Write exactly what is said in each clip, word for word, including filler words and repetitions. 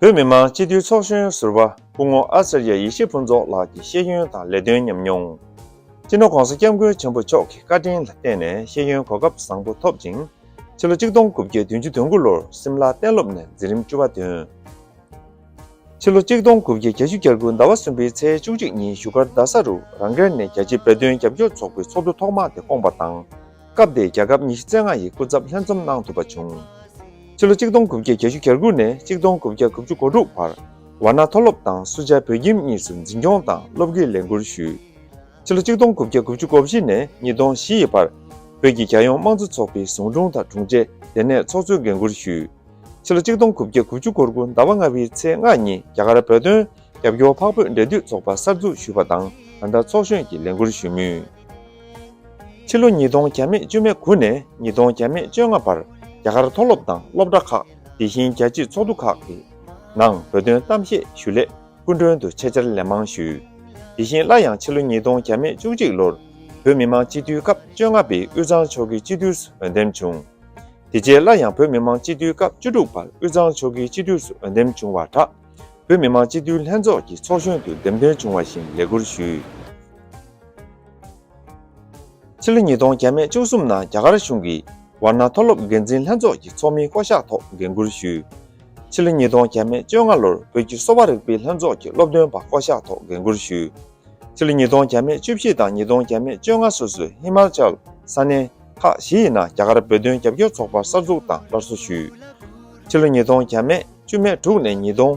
བོད་མི་མང་སྤྱི་འཐུས་ཚོགས་གཞོན་ཟུར་པ་སྐུ་ངོ་ཨ་ཙརྱ་ཡེ་ཤེས་ཕུན་ཚོགས་ལགས་ཀྱི་ཤེས་ཡོན་དང་ལས་དོན་ཉམས་མྱོང་། སྤྱི་ནོར་༸གོང་ས་༸སྐྱབས་མགོན་ཆེན་པོ་མཆོག་གི་བཀའ་དྲིན་ལ་བརྟེན་ནས་ཤེས་ཡོན་གོ་སྐབས་བཟང་པོ་ཐོབ་ཅིང་། ཕྱི་ལོ་གཅིག་སྟོང་དགུ་བརྒྱ་བདུན་ཅུ་དོན་དགུ་ལོར་སིམ་ལ་གཏན་སློབ་ནས་འཛིན་རིམ་བཅུ་པ་ཐོན། ཕྱི་ལོ་གཅིག་སྟོང་དགུ་བརྒྱ་གྱ་གྱུ་གྱ་དགུ་ཟླ་བ་གསུམ་པའི་ཚེས་བཅུ་གཅིག་ཉིན་བཞུགས་སྒར་རྡ་ས་རུ་རང་སྒེར་ནས་རྒྱ་ཆེའི་བོད་དོན་རྒྱབ་སྐྱོར་ཚོགས་པའི་ཚོགས་འདུ་ཐོག་མ་དེ་བསྐོངས་པ་དང་། སྐབས་དེའི་རྒྱལ་ཁབ་ཉི་ཤུ་རྩ་ལྔ་ཡི་སྐུ་ཚབ་ལྷན་འཛོམས་གནང་ཐུབ་པ་བྱུང་། ཕྱི་ལོ་གཅིག་སྟོང་དགུ་བརྒྱ་གྱ་གྱུ་གྱ་དགུ་ནས་གཅིག་སྟོང་དགུ་བརྒྱ་དགུ་བཅུ་གོ་དྲུག་བར་ཝཱ་ཎ་མཐོ་སློབ་དང་སུ་ཇཱ་བོད་ཁྱིམ་གཉིས་སུ་འཛིན་སྐྱོང་དང་སློབ་དགེའི་ལས་འཁུར་ཞུས། ཕྱི་ལོ་གཅིག་སྟོང་དགུ་བརྒྱ་དགུ་བཅུ་གོ་བཞི་ནས་ཉིས་སྟོང་བཞི་ཡི་བར་བོད་ཀྱི་རྒྱལ་ཡོངས་དམངས་གཙོ་ཚོགས་པའི་ཟུང་དྲུང་དང་དྲུང་ཆེ་ལྟེ་གནས་ཚོགས་གཙོའི་འགན་འཁུར་ཞུས། ཕྱི་ལོ་གཅིག་སྟོང་དགུ་བརྒྱ་དགུ་བཅུ་གོ་དགུ་ཟླ་བ་ལྔ་པའི་ཚེས་ལྔ་ཉིན་རྒྱ་གར་བོད་དོན་རྒྱབ་སྐྱོར་འཕགས་བོད་འབྲེལ་མཐུད་ཚོགས་པ་གསར་འཛུགས་ཞུས་པ་དང་ད་ལྟ་ཚོགས་གཞོན་གྱི་ལས་འཁུར་ཞུ་མུས། ཕྱི་ལོ་ཉིས་སྟོང་བརྒྱ་མེད་བཅུ་མེད་དགུ་ནས་ཉིས་སྟོང་བརྒྱ་མེད་བཅོ་ལྔ་བར་རྒྱ་གར་མཐོ་སློབ་དང་སློབ་གྲྭ་ཁག་དེ་བཞིན་རྒྱལ་སྤྱིའི་ཚོགས་འདུ་ཁག་གི་ནང་བོད་དོན་གཏམ་བཤད་ཞུ་སླད་སྐུ་མགྲོན་དུ་ཆེད་བཅར་ལན་མང་ཞུས། དེ་བཞིན་སླར་ཡང་ཕྱི་ལོ་ཉིས་སྟོང་བརྒྱ་མེད་བཅུ་གཅིག་ལོར་བོད་མི་མང་སྤྱི་འཐུས་སྐབས་བཅོ་ལྔ་པའི་དབུས་གཙང་ཕྱོགས་ཀྱི་སྤྱི་འཐུས་སུ་འོས་འདེམས་བྱུང་། དེ་རྗེས་སླར་ཡང་བོད་མི་མང་སྤྱི་འཐུས་སྐབས་བཅུ་དྲུག་པར་དབུས་གཙང་ཕྱོགས་ཀྱི་སྤྱི་འཐུས་སུ་འོས་འདེམས་བྱུང་བ་གྲགས། བོད་མི་མང་སྤྱི་འཐུས་ལྷན་ཚོགས་ཀྱི་ཚོགས་གཞོན་དུ་འདེམས་ཐོན་བྱུང་བ་བཞིན་ལས་ཁུར་ཞུས། ཕྱི་ལོ་ཉིས་སྟོང་བརྒྱ་མེད་བཅུ་གསུམ་ནང་རྒྱ་གར་གཞུང་གིས་ཝཱ་ཎ་མཐོ་སློབ་འགན་འཛིན་ལྷན་ཚོགས་ཀྱི་ཚོགས་མིའི་བསྐོ་གཞག་ཐོག་འགན་ཁུར་ཞུས། ཕྱི་ལོ་ཉིས་སྟོང་བརྒྱ་མེད་བཅོ་ལྔ་ལོར་བོད་ཀྱི་གསོ་བ་རིག་པའི་ལྷན་ཚོགས་ཀྱི་སློབ་སྟོན་པ་བསྐོ་གཞག་ཐོག་འགན་ཁུར་ཞུས། ཕྱི་ལོ་ཉིས་སྟོང་བརྒྱ་མེད་བཅུ་བཞི་དང་ཉིས་སྟོང་བརྒྱ་མེད་བཅོ་ལྔ་སོ་སོའི་ཧི་མ་ཅལ་ས་གནས་ཁག་བཞི་ཡི་ནང་རྒྱ་གར་བོད་དོན་རྒྱབ་སྐྱོར་ཚོགས་པ་གསར་འཛུགས་དང་སླར་གསོ་ཞུས། ཕྱི་ལོ་ཉིས་སྟོང་བརྒྱ་མེད་བཅུ་མེད་དྲུག་ནས་ཉིས་སྟོང་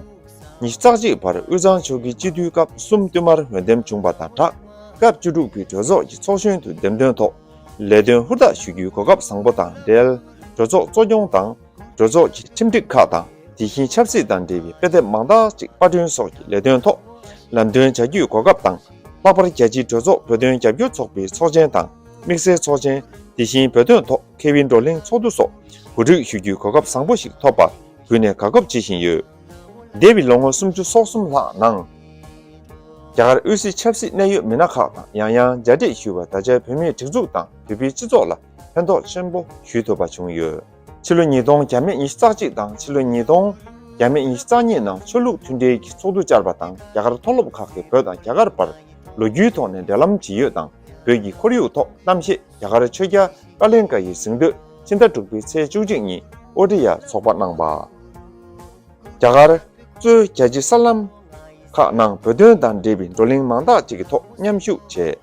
ཉི་ཤུ་རྩ་གཅིག་བར་དབུས་གཙང་ཕྱོགས་ཀྱི་སྤྱི་འཐུས་སྐབས་གསུམ་བསྟུད་མར་འོས་འདེམས་བྱུང་བ་དང་སྦྲགས། སྐབས་བཅུ་དྲུག་པའི་གྲོས་ཚོགས་ཀྱི་ཚོགས་གཞོན་དུ་འདེམས་ཐོན་ཐོག་ལས་དོན་ཧུར་ཐག་ཞུ་རྒྱུའི་གོ་སྐབས་བཟང་པོ་དང་འབྲེལ། གྲོས་ཚོགས་གཙོ་སྐྱོང་དང་། གྲོས་ཚོགས་ཀྱི་ཁྲིམས་སྒྲིག་ཁག་དང་དེ་བཞིན་ཆབ་སྲིད་དང་འབྲེལ་བའི་དཔེ་དེབ་མང་དག་ཅིག་པར་སྐྲུན་སོགས་ཀྱི་ལས་དོན་ཐོག་ལམ་སྟོན་བྱ་རྒྱུའི་གོ་སྐབས་དང་། ལྷག་པར་རྒྱལ་སྤྱིའི་གྲོས་ཚོགས་བོད་དོན་རྒྱབ་སྐྱོར་ཚོགས་པའི་ཚོགས་ཆེན་དང་དམིགས་བསལ་ཚོགས་ཆེན། དེ་བཞིན་བོད་དོན་ཐོག་མཁས་པའི་བགྲོ་གླེང་ཚོགས་འདུ་སོགས་གོ་སྒྲིག་ཞུ་རྒྱུའི་གོ་སྐབས་བཟང་པོ་ཞིག་ཐོབ་པར་གུས་ནས་དགའ་སྤོབས་བྱེད་བཞིན་ཡོད། འདས་པའི་ལོ་ངོ་སུམ་ཅུ་སོ་གསུམ་ལྷག་ནང་། རྒྱ་གར་དབུས་སའི་ཆབ་སྲིད་གནད་ཡོད་མི་སྣ་ཁག་དང་ཡང་ཡང་མཇལ་འཕྲད་ཞུས་པ་ད་ཆའི་བོད་མིའི་སྒྲིག་འཛུགས་དང་བོད་པའི་སྤྱི་ཚོགས་ལ་ཕན་ཐོགས་ཆེན་པོ་ཞུ་ཐུབ་པ་བྱུང་ཡོད། ཕྱི་ལོ་ཉིས་སྟོང་བརྒྱ་མེད་ཉི་ཤུ་རྩ་གཅིག་དང་ཕྱི་ལོ་ཉིས་སྟོང་བརྒྱ་མེད་ཉི་ཤུ་རྩ་གཉིས་ནང་ཆོས་ལུགས་མཐུན་འབྲེལ་གྱི་ཚོགས་འདུ་བཅར་བ་དང་རྒྱ་གར་མཐོ་སློབ་ཁག་གིས་བོད་དང་རྒྱ་གར་བར་ལོ་རྒྱུས་ཐོག་ནས་འབྲེལ་ལམ་ཇི་ཡོད་དང་བོད་ཀྱི་ཁོར་ཡུག་ཐོག་གཏམ་བཤད། རྒྱ་གར་ཆོས་རྒྱལ་ཀ་ལིང་ཀ་ཡི་གཟེངས་བསྟོད་ཕྱི་ཟླ་དྲུག་པའི་ཚེས་བཅུ་གཅིག་ཉིན་ཨོ་སི་ཀྲི་ཡར་ཚོགས་པ་གནང་བ། རྒྱ་གར་གཙོས་རྒྱལ་སྤྱིའི་གསར་ལམ་ཁག་ནང་བོད་དོན་དང་འབྲེལ་བའི་བགྲོ་གླེང་མང་དག་ཅིག་གི་ཐོག་མཉམ་ཞུགས་བྱས།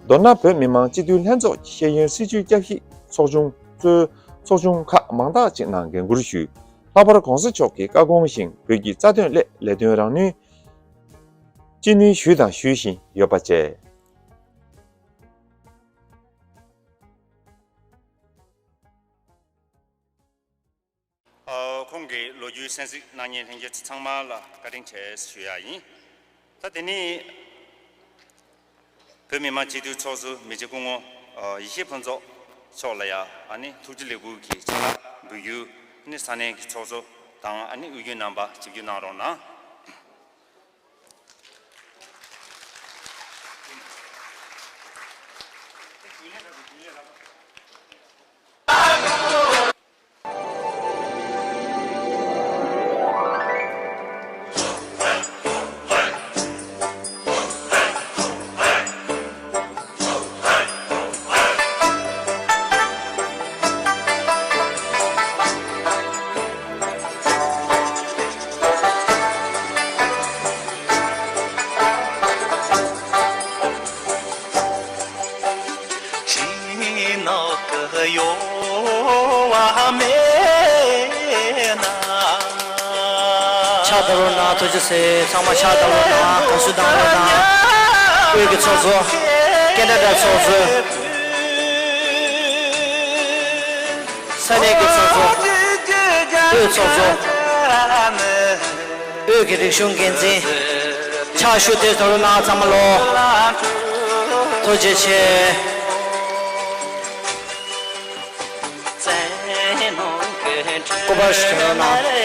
མདོར་ན་བོད་མི་མང་སྤྱི་འཐུས་ལྷན་ཚོགས་ཀྱི་ཤེས་ཡོན་སྲིད་བྱུས་བསྐྱར་ཞིབ་ཚོགས་ཆུང་གཙོས་ཚོགས་ཆུང་ཁག་མང་དག་ཅིག་ནང་འགན་འཁུར་ཞུས། ལྷག་པར་༸གོང་ས་མཆོག་གི་བཀའ་དགོངས་བཞིན་བོད་ཀྱི་རྩ་དོན་སླད་ལས་དོན་རང་ནུས་ཅི་ནུས་ཞུས་དང་ཞུ་བཞིན་ཡོད་པ་བཅས། ཨ། ཁོང་གི་ལོ་རྒྱུས་གསན་གཟིགས་གནང་མཁན་ལྷན་རྒྱས་ཚང་མ་ལ་བཀའ་དྲིན་ཆེ་ཞུ་ཡ་ཡིན། ད་དེ་ནས་བོད་མི་མང་སྤྱི་འཐུས་ཚོགས་གཙོ་མི་རྗེ་སྐུ་ངོ་ཡེ་ཤེས་ཕུན་ཚོགས་མཆོག་ལ་ཡ་ཨ་ནི་ཐུགས་རྗེ་ལེགས་འབུལ་གྱི་ཕྱག་ལས་འབུལ་རྒྱུ་ནི་ས་གནས་ཀྱི་ཚོགས་གཙོ་དང་ཨ་ནི་དབུས་རྒྱུན་རྣམ་པ་ཆིབས་བསྒྱུར་གནང་རོགས་གནང་། ཕྱག་བརྡབ་རོགས་གནང་། ཐུགས་རྗེ་ཆེ། ཚང་མ་ཕྱག་བརྡབ་རོགས་གནང་། དགའ་བསུ་གནང་རོགས་གནང་། དབུས་ཀྱི་ཚོགས་གཙོ། ཀེ་ན་ཌ་ཚོགས་གཙོ། ས་གནས་ཀྱི་ཚོགས་གཙོ། དབུས་ཚོགས་གཙོ། དབུས་ཀྱི་རིག་གཞུང་འགན་འཛིན། ཕྱག་ཞུ་དེ་དོར་གནང་། ཚང་མ་ལོ། ཐུགས་རྗེ་ཆེ། སྐུ་པར་ཞིག་གནང་།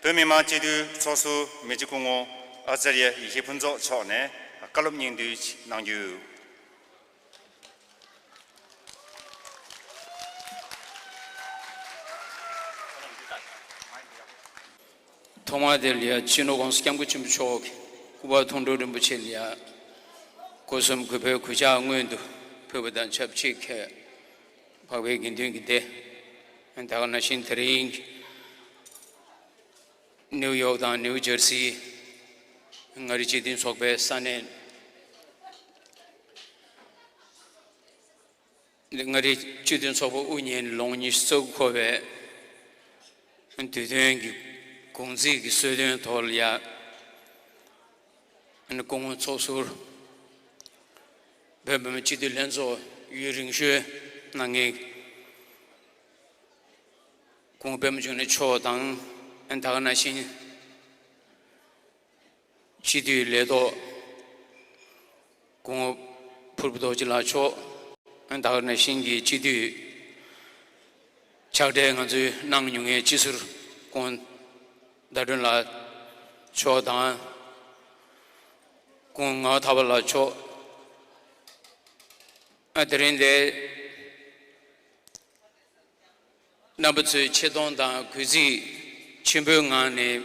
བོད་མི་མང་སྤྱི་འཐུས་ཚོགས་ཟུར་མི་རྗེ་སྐུ་ངོ་ཨ་ཙརྱ་ཡེ་ཤེས་ཕུན་ཚོགས་མཆོག་ནས་བཀའ་སློབ་སྙིང་བསྡུས་གནང་རྒྱུ། ཐོག་མར་དེ་ལ་ཡ་སྤྱི་ནོར་༸གོང་ས་༸སྐྱབས་མགོན་ཆེན་པོ་མཆོག་གི་སྐུ་པར་མཐོང་གྲོལ་རིན་པོ་ཆེ་ལ་ཡ་སྒོ་གསུམ་གུས་པའི་གུས་ཕྱག་སྔོན་དུ་ཕུལ་བ་དང་ཆབས་ཅིག་འཕགས་པའི་དགེ་འདུན་གྱི་སྡེ། ད་ག་ནང་བཞིན་དེ་རིང་ནིའུ་ཡོག་དང་ནིའུ་ཇར་སི་མངའ་རིས་སྤྱི་མཐུན་ཚོགས་པའི་ས་གནས། མངའ་རིས་སྤྱི་མཐུན་ཚོགས་པ་དབུ་བརྙེས་ནས་ལོ་ངོ་ཉི་ཤུ་རྩ་དགུ་འཁོར་བའི་དུས་སྟོན་གྱི་དགོངས་ཚིག་གི་གསོལ་སྟོན་ཐོག་ལ་ཡ། སྐུ་ངོ་ཚོགས་ཟུར་བོད་མི་མང་སྤྱི་འཐུས་ལྷན་ཚོགས་ཡུན་རིང་ཤོས་གནང་མཁན་སྐུ་ངོ་པདྨ་འབྱུང་གནས་མཆོག་དང་། ད་ག་ནང་བཞིན་སྤྱི་འཐུས་ལས་ཐོག་སྐུ་ངོ་ཕུར་བུ་རྡོ་རྗེ་ལགས་མཆོག་ད་ག་ནང་བཞིན་གྱི་སྤྱི་འཐུས་ཕྱག་སྦྲེལ་ང་ཚོའི་གནང་མྱོང་མཁན་སྤྱི་ཟུར་སྐུ་ངོ་ཟླ་སྒྲོན་ལགས་མཆོག་དང་། སྐུ་ངོ་ངག་དབང་ཐར་པ་ལགས་མཆོག་ཨ་དེ་རིང་འདིར་རྣམ་པ་ཚོའི་ཆེ་མཐོང་དང་གུས་བརྩི་ཆེན་པོའི་ངང་ནས།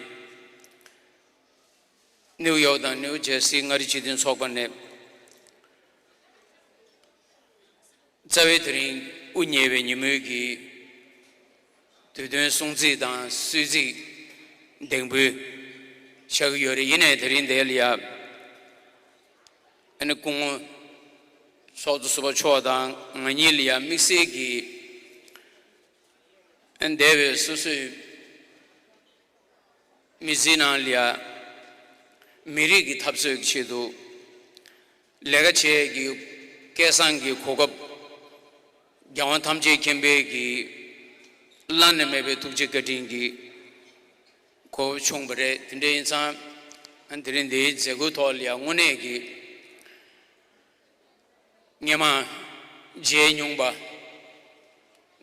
ནིའུ་ཡོག་དང་ནིའུ་ཇར་སི་མངའ་རིས་སྤྱི་མཐུན་ཚོགས་པ་ནས་རྩ་བའི་དེ་རིང་དབུ་བརྙེས་པའི་ཉིན་མོའི་གི་དུས་སྟོན་སྲུང་བརྩི་དང་གསོལ་ཚིགས་གདེང་འབུལ་བྱ་གི་ཡོད་རེད། ཡིན་ནའི་དེ་རིང་འདིར་ལ་ཡ་ཨ་ནི་སྐུ་ངོ་ཚོགས་གཙོ་ཟུར་པ་མཆོག་དང་ང་གཉིས་ལ་ཡ་དམིགས་བསལ་གྱིས་ཨ་ནི་འདས་པའི་སོ་སོའི་མི་ཚེའི་ནང་ལ་ཡ་མི་རིགས་ཀྱི་འཐབ་རྩོད་ཀྱི་ཆེད་དུ་ལས་ཀ་བྱེད་ཀྱི་སྐལ་བཟང་གི་གོ་སྐབས་རྒྱལ་དབང་ཐམས་ཅད་མཁྱེན་པའི་གི་བླ་ན་མེད་པའི་ཐུགས་རྗེ་བཀའ་དྲིན་གྱི་གོ་སྐབས་བྱུང་བ་རེད། དེ་འདྲ་ཡིན་ཙང་ཨ་དེ་རིང་འདིའི་མཛད་སྒོའི་ཐོག་ལ་ཡ་དངོས་གནས་ཀྱི་སྔོན་མ་མཇལ་མྱོང་པ།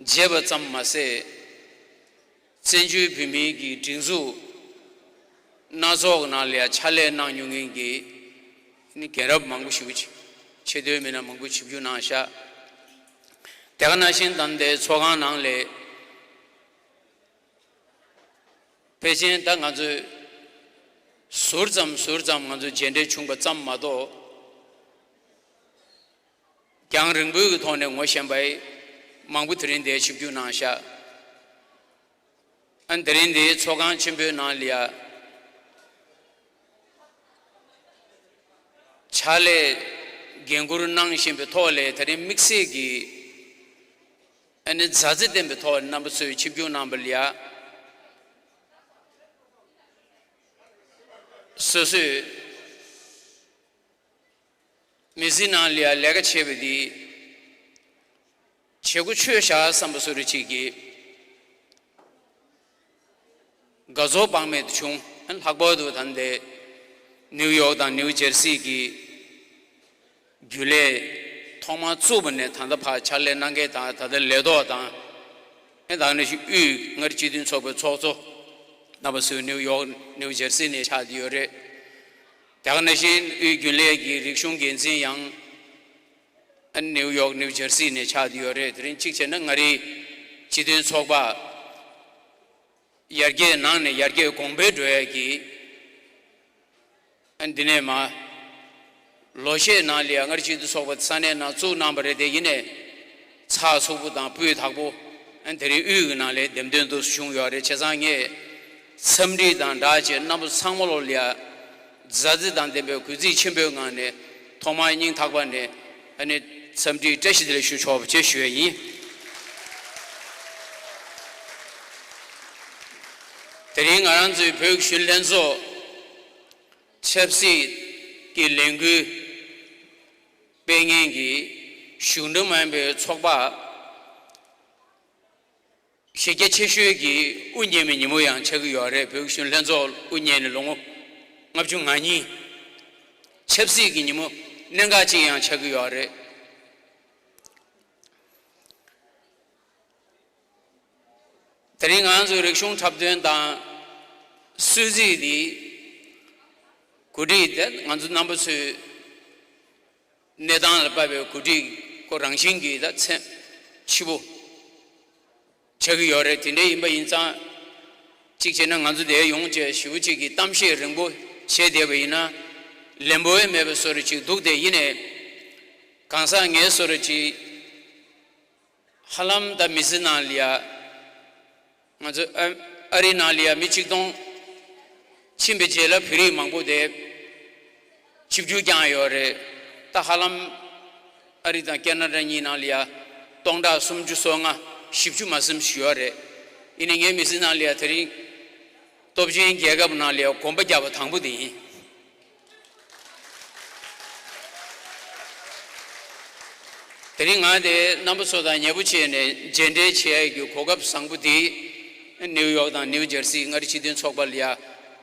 མཇལ་བ་ཙམ་མ་ཟད། བཙན་བྱོལ་བོད་མིའི་གི་སྒྲིག་འཛུགས་སྣ་ཚོགས་ནང་ལ་ཡང་ཕྱག་ལས་གནང་མྱོང་མཁན་གྱི་ནི་རྒན་རབས་མང་པོ་ཞིག་ཆེ་མཐོའི་མི་སྣ་མང་པོ་ཞིག་བཞུགས་གནང་ཤག་དེ་ག་ནང་བཞིན་ད་ལྟའི་ཚོགས་ཁང་ནང་ལས། ཕལ་ཆེར་ད་ང་ཚོས་ཟུར་ཙམ་ཟུར་ཙམ་ང་ཚོས་མཇལ་འཕྲད་བྱུང་བ་ཙམ་མ་གཏོགས། རྒྱང་རིང་པོའི་གི་ཐོག་ནས་ངོ་ཤེས་པ་མང་པོ་དེ་རིང་འདིར་ཆིབས་བསྒྱུར་གནང་ཤག་ཨ་དེ་རིང་འདིའི་ཚོགས་ཁང་ཆེན་པོའི་ནང་ལ་ཡ་ཕྱག་ལས་འགན་འཁུར་གནང་བཞིན་པའི་ཐོག་ལས་དེ་རིང་དམིགས་བསལ་གྱི་ཨ་ནི་མཛའ་བརྩེ་ལྡན་པའི་ཐོག་ནས་རྣམ་པ་ཚོས་ཆིབས་བསྒྱུར་གནང་བ་ལ་ཡ། སོ་སོས་མི་ཚེ་ནང་ལ་ཡ་ལས་ཀ་བྱས་པ་འདི་བྱེད་སྒོ་ཆོད་བཞག་བསམ་པ་བཟོ་འདྲ་ཅིག་གི་དགའ་ཚོར་དཔག་མེད་དུ་བྱུང་། ལྷག་པར་དུ་ད་ལྟའི་ནིའུ་ཡོག་དང་ནིའུ་ཇར་སི་གི་རྒྱུན་ལས་ཐོག་མར་བཙུགས་པ་ནས་ད་ལྟ་བར་ཕྱག་ལས་གནང་མཁན་དང་ད་ལྟ་ལས་ཐོག་དང་། ཨེ་ད་ནི་དབུས་མངའ་རིས་སྤྱི་མཐུན་ཚོགས་པའི་ཚོགས་གཙོ་རྣམ་པ་ཚོས་ནིའུ་ཡོག་ནིའུ་ཇར་སི་ནས་ཆགས་བསྡད་ཡོད་རེད། དེ་ག་ནང་བཞིན་དབུས་རྒྱུན་ལས་ཀྱི་རིག་གཞུང་འགན་འཛིན་ཡང་ཨ་ནིའུ་ཡོག་ནིའུ་ཇར་སི་ནས་ཆགས་བསྡད་ཡོད་རེད། དེ་རིང་གཅིག་བྱས་ན་མངའ་རིས་སྤྱི་མཐུན་ཚོགས་པ་ཡར་རྒྱས་ནང་ནས་ཡར་རྒྱས་གོང་འཕེལ་འགྲོ་ཡ་གི་ཨ་འདི་ནས་མ་ལོ་ཤས་ནང་ལ་ཡ་མངའ་རིས་སྤྱི་མཐུན་ཚོགས་པ་ས་གནས་ནང་བཙུགས་གནང་བ་རེད་དེ། ཡིན་ནའི་ཚགས་ཚུད་པོ་དང་སྤུས་དག་པོ་ཨ་དེ་རིང་དབུས་ཀྱི་ནང་ལ་འདེམས་ཐོན་དུ་བྱུང་ཡོད་རེད། བྱས་ཙང་ངས་འཚམས་འདྲི་དང་སྦྲགས་བྱས་རྣམ་པ་ཚང་མ་ལོ་ལ་ཡ་མཛའ་བརྩེ་དང་ལྡན་པའི་གུས་བརྩི་ཆེན་པོའི་ངང་ནས་ཐོག་མར་སྙིང་ཐག་པ་ནས་ཨ་ནི་འཚམས་འདྲི་བཀྲ་ཤིས་བདེ་ལེགས་ཞུ་ཆོག་པ་བཅས་ཞུ་ཡ་ཡིན། དེ་རིང་ང་རང་ཚོའི་བོད་གཞོན་ལྷན་ཚོགས་ཆབ་སྲིད་ཀྱི་ལས་འགུལ་སྤེལ་མཁན་གྱི་གཞུང་འབྲེལ་མ་ཡིན་པའི་ཚོགས་པ་གཞི་རྒྱ་ཆེ་ཤོས་ཀྱི་དབུ་བརྙེས་པའི་ཉིན་མོ་ཡང་ཆགས་ཀྱི་ཡོད་རེད། བོད་གཞོན་ལྷན་ཚོགས་དབུ་བརྙེས་ནས་ལོ་ངོ་ལྔ་བཅུ་ང་གཉིས། ཆབ་སྲིད་ཀྱི་ཉིན་མོ་གནད་འགག་ཅིག་ཡང་ཆགས་ཀྱི་ཡོད་རེད། དེ་རིང་ང་ཚོའི་རིག་གཞུང་འཁྲབ་སྟོན་དང་ གསོལ་ཚིགས་འདི་གོ་སྒྲིག་དེ་ང་ཚོ་རྣམ་པ་ཚོའི་གནས་སྟངས་ལ་དཔག་པའི་གོ་སྒྲིག་ཁོ་རང་བཞིན་གྱིས་ད་ཚད་ཆེ་པོ་ཆགས་ཀྱི་ཡོད་རེད། དེ་འདྲ་ཡིན་པ་ཡིན་ཙང་གཅིག་བྱས་ན་ང་ཚོ་འདིར་ཡོང་བྱས་ཞེ་པོ་ཅིག་གི་གཏམ་བཤད་རིང་པོ་བྱས་བསྡད་པ་ཡིན་ན་ལན་པོ་ཡང་མེད་པའི་བཟོ་འདྲ་ཅིག་འདུག་དེ་ཡིན་ནའི་གང་ཟག་ངའི་བཟོ་འདྲ་ཅིག་ཧ་ལམ་ད་མི་ཚེ་ནང་ལ་ཡ། ང་ཚོ་ཨ་ཨ་རིའི་ནང་ལ་ཡ་མི་ཆིག་སྟོང་ཕྱིན་པའི་རྗེས་ལ་བོད་རིགས་མང་པོ་དེ་ཆིབས་བསྒྱུར་བསྐྱངས་ཡོད་རེད། ད་ཧ་ལམ་ཨ་རི་དང་ཁེ་ན་ཌ་གཉིས་ནང་ལ་ཡ་སྟོང་ཕྲག་སུམ་ཅུ་སོ་ལྔ་བཞི་བཅུ་མ་ཟིན་ཞིག་ཡོད་རེད། ཡིན་ནའི་ངའི་མི་ཚེ་ནང་ལ་ཡ་དེ་རིང་སྟོབས་ཆེན་རྒྱལ་ཁབ་ནང་ལ་ཡ་གོམ་པ་བརྒྱབ་པ་དང་པོ་དེ་ཡིན། དེ་རིང་ང་དེ་རྣམ་པ་ཚོ་དང་ཉེ་པོ་བྱས་ནས་མཇལ་འཕྲད་བྱེད་ཡག་གི་གོ་སྐབས་བཟང་པོ་དེ་ནེའུ་ཡོག་དང་ནེའུ་ཇར་སི་མངའ་རིས་སྤྱི་མཐུན་ཚོགས་པ་ལ་ཡ་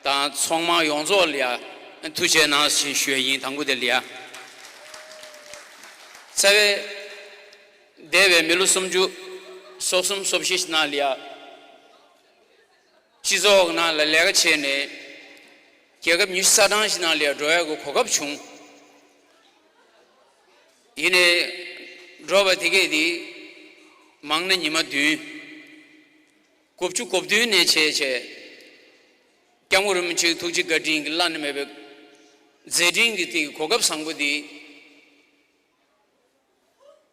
དང་ཚོགས་མང་ཡོངས་རྫོགས་ལ་ཡ་ཐུགས་རྗེ་གནང་ཞེས་ཞུ་ཡ་ཡིན། དང་པོ་དེ་ལ་ཡ། རྩ་བའི་འདས་པའི་མི་ལོ་སུམ་ཅུ་སོ་གསུམ་སོ་བཞི་ནང་ལ་ཡ། སྤྱི་ཚོགས་ནང་ལ་ལས་ཀ་བྱས་ནས་རྒྱལ་ཁབ་ཉི་ཤུ་རྩ་གྲངས་ཤིག་ནང་ལ་འགྲོ་ཡག་གི་གོ་སྐབས་བྱུང་། ཡིན་ནའི་འགྲོ་བ་དེ་གས་དེ་མང་ན་ཉི་མ་བདུན། དགུ་བཅུ་གོ་བདུན་ནས་བྱས་བྱས་སྐྱབས་མགོན་རིན་པོ་ཆེའི་ཐུགས་རྗེ་བཀའ་དྲིན་གྱིས་བླ་ན་མེད་པའི་མཛད་འཕྲིན་གྱི་དེ་གི་གོ་སྐབས་བཟང་པོ་དེ།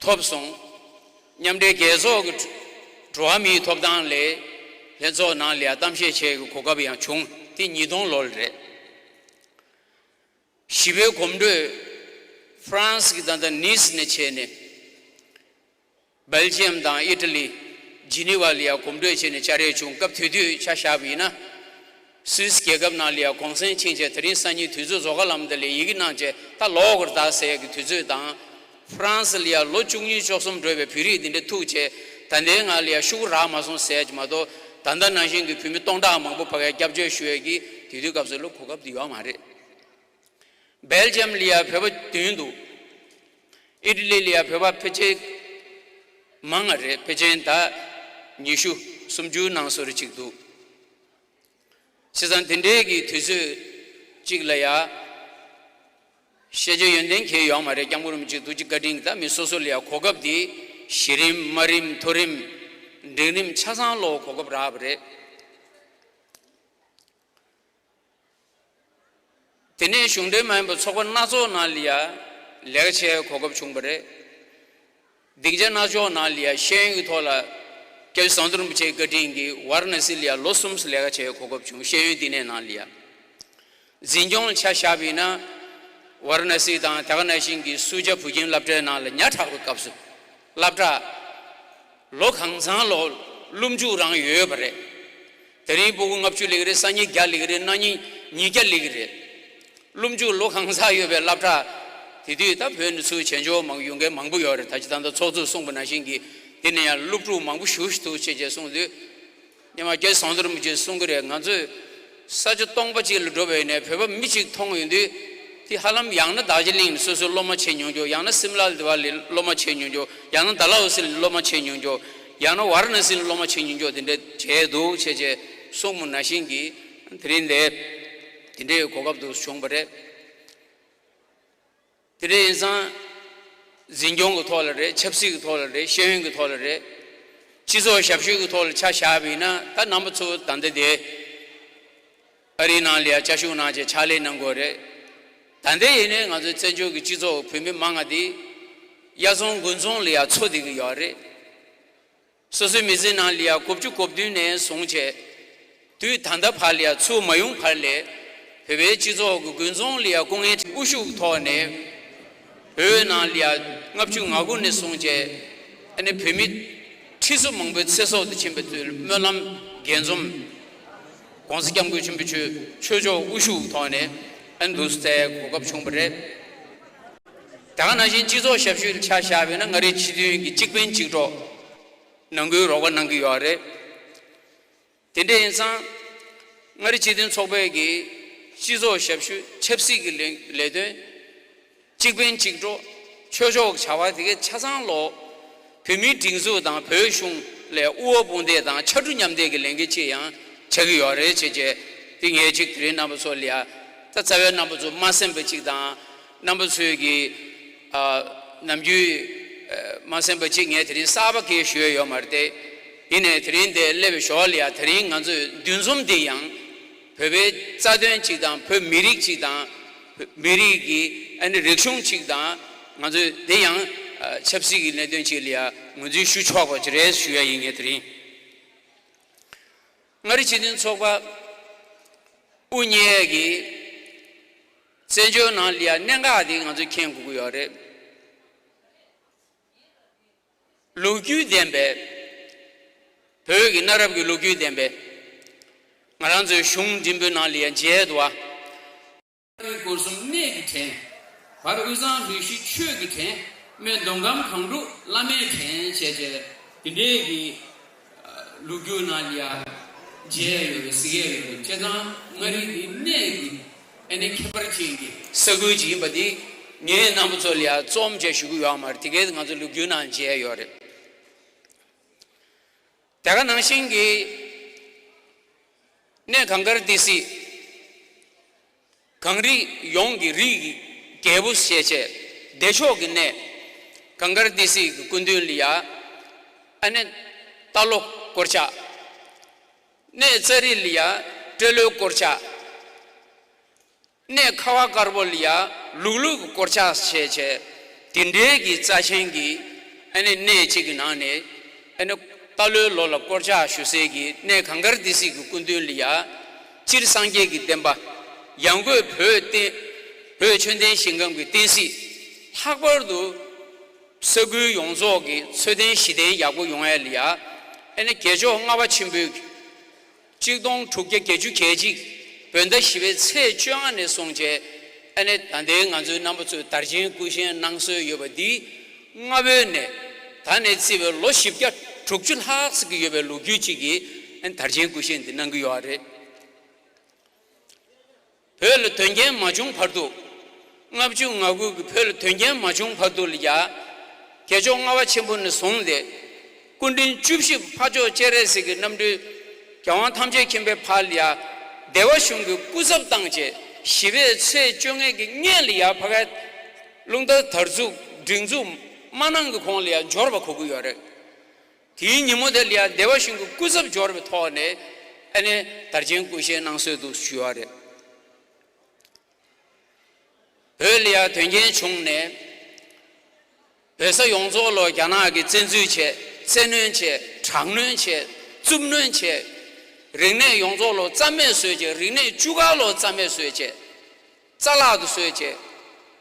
ཐོབ་སོང་། མཉམ་འབྲེལ་རྒྱལ་ཚོགས་ཀྱི་འགྲོ་བ་མིའི་ཐོབ་ཐང་ལས་ལྷན་ཚོགས་ནང་ལ་ཡང་གཏམ་བཤད་བྱེད་ཀྱི་གོ་སྐབས་ཡང་བྱུང་། དེ་ཉིས་སྟོང་ལོར་རེད། བཞི་པའི་གོམ་བགྲོད་ཧྥ་རན་སི་གི་ད་ལྟ་ནིས་ནས་བྱས་ནས་སྦེལ་ཇི་ཡམ་དང་ཨི་ཊ་ལི་ཇི་ནི་ཝ་ལ་ཡང་གོམ་བགྲོད་བྱས་ནས་བཅར་ཡས་བྱུང་། སྐབས་དེ་དུས་ཆ་བཞག་པ་ཡིན་ན། སུད་སི་རྒྱལ་ཁབ་ནང་ལ་ཡང་གུང་སེང་ཕྱིན་བྱས་དེ་རིང་སང་ཉིན་དུས་ཚོད་བཟོ་ག་ལམ་དེ་ལ་ཡི་གེ་གནང་བྱས་ད་ལོག་གར་ད་ཟེར་གྱི་དུས་ཚོད་དང་། ཧྥ་རན་སི་ལ་ཡང་ལོ་བཅུ་གཉིས་བཅུ་གསུམ་འགྲོ་བའི་བོད་རིགས་འདི་འདྲ་ཐུག་བྱས་ད་ལྟའི་ང་ལ་ཡང་ཤུགས་རག་མ་སོང་ཟེར་གྱི་མ་གཏོགས། ད་ལྟ་ནང་བཞིན་གྱི་བོད་མི་སྟོང་ཕྲག་མང་པོ་ཕ་གིར་སྐྱབས་བཅོལ་ཞུ་ཡས་ཀྱི་དེ་དུས་སྐབས་སུ་ལ་གོ་སྐབས་དེ་ཡོད་མ་རེད། སྦེལ་ཇམ་ལ་ཡང་བོད་པ་བདུན་འདུག་ཨི་ཊ་ལི་ལ་ཡང་བོད་པ་ཕལ་ཆེར་མང་ང་རེད། ཕལ་ཆེར་ད་ཉི་ཤུ་སུམ་ཅུ་ནང་སོ་རེ་གཅིག་འདུག་བྱས་ཙང་དེ་འདྲའི་གི་དུས་ཚོད་གཅིག་ལ་ཡ། ཤེས་བྱ་ཡོན་ཏན་གང་ཡང་ཡོད་མ་རེད། སྐྱབས་མགོན་རིན་པོ་ཆེ་ཐུགས་རྗེ་བཀའ་དྲིན་གྱིས་ད་མི་སོ་སོ་ལ་ཡ་གོ་སྐབས་འདི་གཞི་རིམ་དམའ་རིམ་མཐོ་རིམ་འབྲིང་རིམ་ཆ་ཚང་ལོ་གོ་སྐབས་རག་པ་རེད། དེ་ནས་གཞུང་འབྲེལ་མ་ཡིན་པའི་ཚོགས་པ་སྣ་ཚོགས་ནང་ལ་ཡ་ལས་ཀ་བྱེད་གོ་སྐབས་བྱུང་བ་རེད། སྡིངས་ཆ་སྣ་ཚོགས་ནང་ལ་ཡ་ཤེས་ཡོན་གྱི་ཐོག་ལ་སྐྱབས་རྗེ་ཟམ་གདོང་རིན་པོ་ཆེའི་བཀའ་དྲིན་གྱིས་ཝཱ་ར་ཎ་སི་ལ་ཡ་ལོ་གསུམ་ལས་ཀ་བྱེད་གོ་སྐབས་བྱུང་། ཤེས་ཡོན་བསྟི་གནས་ནང་ལ་ཡ། འཛིན་སྐྱོང་ལ་ཆ་བཞག་པ་ཡིན་ན། ཝཱ་ར་ཎ་སི་དང་དེ་ག་ནང་བཞིན་གྱི་སུ་ཇཱ་བུ་ཁྱིམ་སློབ་གྲྭའི་ནང་ལ་ཉག་ཕྲ་བའི་སྐབས་སུ་སློབ་གྲྭ་ལོ་གང་ཚང་ལོ་སློབ་འཇུག་རང་ཡོད་པ་རེད། དེ་རིང་ཕྲུ་གུ་ལྔ་བཅུ་སླེབས་ཀྱི་རེད། སང་ཉིན་བརྒྱ་སླེབས་ཀྱི་རེད། གནངས་ཉིན་ཉིས་བརྒྱ་སླེབས་ཀྱི་རེད། སློབ་འཇུག་ལོ་གང་ཚང་ཡོད་པའི་སློབ་གྲྭ་དེ་དུས་ད་བོད་ནས་ཚུར་བྱེད་འཇོག་མང་ཡོང་མཁན་མང་པོ་ཡོད་རེད། ད་ཅི་ད་ལྟ་ཚོགས་གཙོས་གསུངས་པ་ནང་བཞིན་གྱི་དེ་ནས་ཡང་སློབ་ཕྲུག་མང་པོ་ཞེ་པོ་ཞིག་འདུག་ཅེས་བྱས་གསུངས་དུས། སྔོན་མ་སྐྱབས་རྗེ་ཟམ་གདོང་རིན་པོ་ཆེས་གསུང་གི་རེད། ང་ཚོས་ས་ཆ་སྟོང་པ་ཅིག་ལ་འགྲོ་བའི་ནས་བོད་པ་མི་གཅིག་མཐོང་ཡོང་དུས། དེ་ཧ་ལམ་ཡང་ན་རྡོ་རྗེ་གླིང་ནས་སོ་སོའི་སློབ་མ་བྱེད་མྱོང་འགྱོ། ཡང་ན་སིམ་ལ་དེ་བ་ལས་སློབ་མ་བྱེད་མྱོང་འགྱོ། ཡང་ན་ཌལ་ཧོ་སི་ལས་སློབ་མ་བྱེད་མྱོང་འགྱོ། ཡང་ན་ཝཱ་ར་ཎ་སི་ལས་སློབ་མ་བྱེད་མྱོང་འགྱོ། དེ་འདྲ་བྱས་འདུག་ཅེས་བྱས་གསུངས་པ་ནང་བཞིན་གྱི་དེ་རིང་འདིར་དེ་འདྲའི་གོ་སྐབས་འདུག་བྱུང་བ་རེད། དེ་འདྲ་ཡིན་ཙང་། འཛིན་སྐྱོང་གི་ཐོག་ལ་རེད། ཆབ་སྲིད་ཀྱི་ཐོག་ལ་རེད། ཤེས་ཡོན་གྱི་ཐོག་ལ་རེད། སྤྱི་ཚོགས་ཞབས་ཞུ་གི་ཐོག་ལ་ཆ་བཞག་པ་ཡིན་ན། ད་རྣམ་པ་ཚོ་ད་ལྟ་དེ་ཨ་རིའི་ནང་ལ་ཡང་བཅའ་བཞུགས་གནང་བྱས་ཕྱག་ལས་གནང་དགོས་རེད། ད་ལྟ་ཡིན་ནའི་ང་ཚོའི་བཙན་བྱོལ་གྱི་སྤྱི་ཚོགས་བོད་མི་མང་ང་དེ་དབྱར་རྫོང་དགུན་རྫོང་ལ་ཡང་འཚོ་བསྡད་ཀྱི་ཡོད་རེད། སོ་སོའི་མི་ཚེ་ནང་ལ་ཡང་དགུ་བཅུ་གོ་བདུན་ནས་བཟུང་བྱས། དུས་ད་ལྟ་བར་ལ་ཡང་ཚུར་མ་ཡོང་བར་ལ། བོད་པའི་སྤྱི་ཚོགས་ཀྱི་དགུན་ཚོང་ལ་ཡང་སྐུ་ངལ་དབུ་བཞུགས་ཐོག་ནས། བོད་ནང་ལ་ཡང་ལྔ་བཅུ་ང་དགུ་ནས་བཟུང་བྱས། ཨ་ནི་བོད་མི་ཁྲི་ཚོ་མང་པོའི་ཚེ་སྲོག་དང་འཆམ་པའི་ཚུལ་སྨོན་ལམ་དགྱེས་འཛོམས། ༸གོང་ས་༸སྐྱབས་མགོན་ཆེན་པོ་མཆོག་ཆོས་ཕྱོགས་དབུ་བཞུགས་ཐོག་ནས་ཨ་ནི་འདུག་སེ་གོ་སྐབས་བྱུང་བ་རེད། དེ་ག་ནང་བཞིན་སྤྱི་ཚོགས་ཞབས་ཞུ་ལ་ཆ་བཞག་པ་ཡིན་ན། མངའ་རིས་སྤྱི་མཐུན་གྱི་གཅིག་ཕན་གཅིག་གྲོགས་ནང་ཁུལ་རོགས་པ་གནང་གི་ཡོད་རེད། དེ་འདྲ་ཡིན་ཙང་། མངའ་རིས་སྤྱི་མཐུན་ཚོགས་པའི་གི་སྤྱི་ཚོགས་ཞབས་ཞུ་ཆབ་སྲིད་ཀྱི་ལས་ལས་དོན། གཅིག་ཕན་གཅིག་གྲོགས། ཆོས་ཕྱོགས་ཀྱི་བྱ་བ་དེ་གའི་ཆ་ཚང་ལོ། བོད་མིའི་སྒྲིག་འཛུགས་དང་བོད་གཞུང་ལ་དབུ་འོག་དཔུང་འདེགས་དང་ཕྱར་གྲུ་མཉམ་འདེགས་ཀྱི་ལས་འགུལ་ཅིག་ཡང་བྱ་གི་ཡོད་རེད་ཅེས་བྱས། དེ་ངས་ཅིག་དེ་རིང་རྣམ་པ་ཚོ་ལ་ཡ། ད་རྩ་བའི་རྣམ་པ་ཚོ་མ་གསན་པ་ཅིག་དང་། རྣམ་པ་ཚོས་ཀྱི་ཨ་ནམ་རྒྱུན་ཨ་མ་གསན་པ་ཅིག་ངས་དེ་རིང་གསར་པ་གང་ཞུ་ཡ་ཡོད་མ་རེད་དེ། ཡིན་ནའི་དེ་རིང་འདིར་སླེབས་པའི་ཞོར་ལ་ཡ། དེ་རིང་ང་ཚོས་འདུ་འཛོམས་འདི་ཡང་བོད་པའི་རྩ་དོན་ཅིག་དང་། བོད་མི་རིགས་ཅིག་དང་། མི་རིགས་ཀྱི་ཨ་ནི་རིག་གཞུང་ཅིག་དང་། ང་ཚོས་འདི་ཡང་ཨ་ཆབ་སྲིད་ཀྱི་གནད་དོན་ཅིག་ལ་ཡ་ངོས་འཛིན་ཞུ་ཆོག་པ་ཅིག་རེད་ཞུ་ཡ་ཡིན། ངས་དེ་རིང་མངའ་རིས་སྤྱི་མཐུན་ཚོགས་པ་དབུ་བརྙེས་ཀྱི་བཙན་བྱོལ་ནང་ལ་ཡ་གནད་འགག་འདི་ང་ཚོས་མཁྱེན་དགོས་ཀྱི་ཡོད་རེད། ལོ་རྒྱུས་ལྡན་པའི། བོད་ཀྱི་གནའ་རབས་ཀྱི་ལོ་རྒྱུས་ལྡན་པའི་ང་རང་ཚོའི་གཞུང་འབྲིང་པོའི་ནང་ལ་ཡ་མཇལ་འདུག་བ། སྐོར་གསུམ་གནས་ཀྱི་བྲན། བར་དབུས་གཙང་རུ་བཞི་ཆོས་ཀྱི་བྲན། སྨད་མདོ་ཁམས་གངས་ཕྲུག་བླ་མའི་བྲན་བྱས་བྱས། དེ་འདྲའི་གི་ལོ་རྒྱུས་ནང་ལ་ཡ་མཇལ་ཡོད་རེད། གཟིགས་ཡས་ཡོད་རེད། བྱས་ཙང་མངའ་རིས་འདི་གནས་ཀྱི་ཨ་ནི་ཁྱད་པར་ཅན་གྱི་ས་ཁུལ་ཅིག་ཡིན་པ་འདི་ངས་རྣམ་པ་ཚོ་ལ་ཡ་རྩོམ་བྱས་ཞུ་གི་ཡོད་མ་རེད། དེ་གས་ང་ཚོ་ལོ་རྒྱུས་ནང་མཇལ་ཡོད་རེད། དེ་ག་ནང་བཞིན་གྱི་གནས་གངས་དཀར་ཏི་སེ། གངས་རི་ཡོངས་ཀྱི་རིགས་ཀྱི་རྒྱལ་པོ་ཞེས་བྱས་བདེ་མཆོག་གི་གནས། གངས་དཀར་ཏི་སེ་གི་སྐུ་མདུན་ལ་ཡ་ཨ་ནི་རྟ་ལོ་བསྐོར་ཕྱག། གནས་ཙཱ་རི་ལ་ཡ་སྤྲེལ་ལོ་བསྐོར་ཕྱག། གནས་ཁ་བ་དཀར་པོ་ལ་ཡ་ལུག་ལུག་གི་བསྐོར་ཕྱག་བྱས་བྱས། དེ་འདྲའི་གི་རྩ་ཆེན་གྱི་ཨ་ནི་གནས་གཅིག་གི་ནང་ནས་ཨ་ནི་རྟ་ལོའི་ལོ་ལ་བསྐོར་ཕྱག་ཞུ་སའི་གི་གནས་གངས་དཀར་ཏི་སེ་གི་སྐུ་མདུན་ལ་ཡ། སྤྱིར་སངས་རྒྱས་ཀྱི་བསྟན་པ། ཡང་སྒོས་བོད་བསྟན། བོད་ཆོས་ལྡན་ཞིང་ཁམས་ཀྱི་བསྟན་སྲིད། ལྷག་པར་དུ་ས་ཁུལ་ཡོངས་རྫོགས་ཀྱི་འཚོ་རྟེན་གཞི་རྟེན་ཡག་པོ་ཡོང་ཡ་ལ་ཡ། ཨ་ནི་རྒྱལ་མཆོག་ལྔ་པ་ཆེན་པོའི་གཅིག་སྟོང་དྲུག་བརྒྱ་བརྒྱད་ཅུ་གྱ་གཅིག་བོད་ཟླ་བཞི་པའི་ཚེས་བཅོ་ལྔ་ནས་བཟུང་བྱས། ཨ་ནི་ད་ལྟའི་ང་ཚོའི་རྣམ་པ་ཚོས་དར་ཆེན་སྐུ་བཞེངས་གནང་སྲོལ་ཡོད་པ་འདི། སྔ་བོད་ནས་ད་ནས་བརྩིས་པའི་ལོ་བཞི་བརྒྱ་དྲུག་ཅུ་ལྷག་ཙམ་གྱི་ཡོད་པའི་ལོ་རྒྱུས་ཅིག་གིས་ཨ་ནི་དར་ཆེན་སྐུ་བཞེངས་འདི་གནང་གི་ཡོད་རེད། བོད་ལ་དོན་རྐྱེན་མ་བྱུང་བར་དུ། ལྔ་བཅུ་ང་དགུ་གི་བོད་ལ་དོན་རྐྱེན་མ་བྱུང་བར་དུ་ལ་ཡ། རྒྱལ་མཆོག་ལྔ་པ་ཆེན་པོ་ནས་བཟུང་སྟེ། སྐུ་ཕྲེང་བཅུ་བཞི་པ་འཕགས་མཆོག་སྤྱན་རས་གཟིགས་ཀྱི་རྣམ་སྤྲུལ་རྒྱལ་དབང་ཐམས་ཅད་མཁྱེན་པའི་ཕ་ལ་ཡ། སྡེ་པ་གཞུང་གི་སྐུ་ཚབ་བཏང་བྱས། བཞི་པའི་ཚེས་བཅོ་ལྔ་གི་སྔན་ལ་ཡ་ཕ་གའི་རླུང་རྟ་དར་འཛུགས་སྒྲེང་འཛུགས་མ་གནང་གི་གོང་ལ་ཡ་འབྱོར་བ་གོ་གི་ཡོད་རེད། དེའི་ཉིན་མོ་དེ་ལ་ཡ་སྡེ་པ་གཞུང་གི་སྐུ་ཚབ་འབྱོར་བའི་ཐོག་ནས་ཨ་ནི་དར་ཆེན་སྐུ་བཞེངས་གནང་སྲོལ་འདུག་ཞུ་བ་རེད། བོད་ལ་ཡ་དོན་རྐྱེན་བྱུང་ནས། བོད་ས་ཡོངས་རྫོགས་ལ་རྒྱ་ནག་གིས་བཙན་འཛུལ་བྱས། བཙན་གནོན་བྱས། དྲག་གནོན་བྱས། རྩུབ་གནོན་བྱས། རིག་གནས་ཡོངས་རྫོགས་ལ་རྩ་མེད་བཟོས་བྱས། རིག་གནས་བཅུ་ཁ་ལ་རྩ་མེད་བཟོས་བྱས། རྩ་བརླག་ཏུ་བཟོས་བྱས།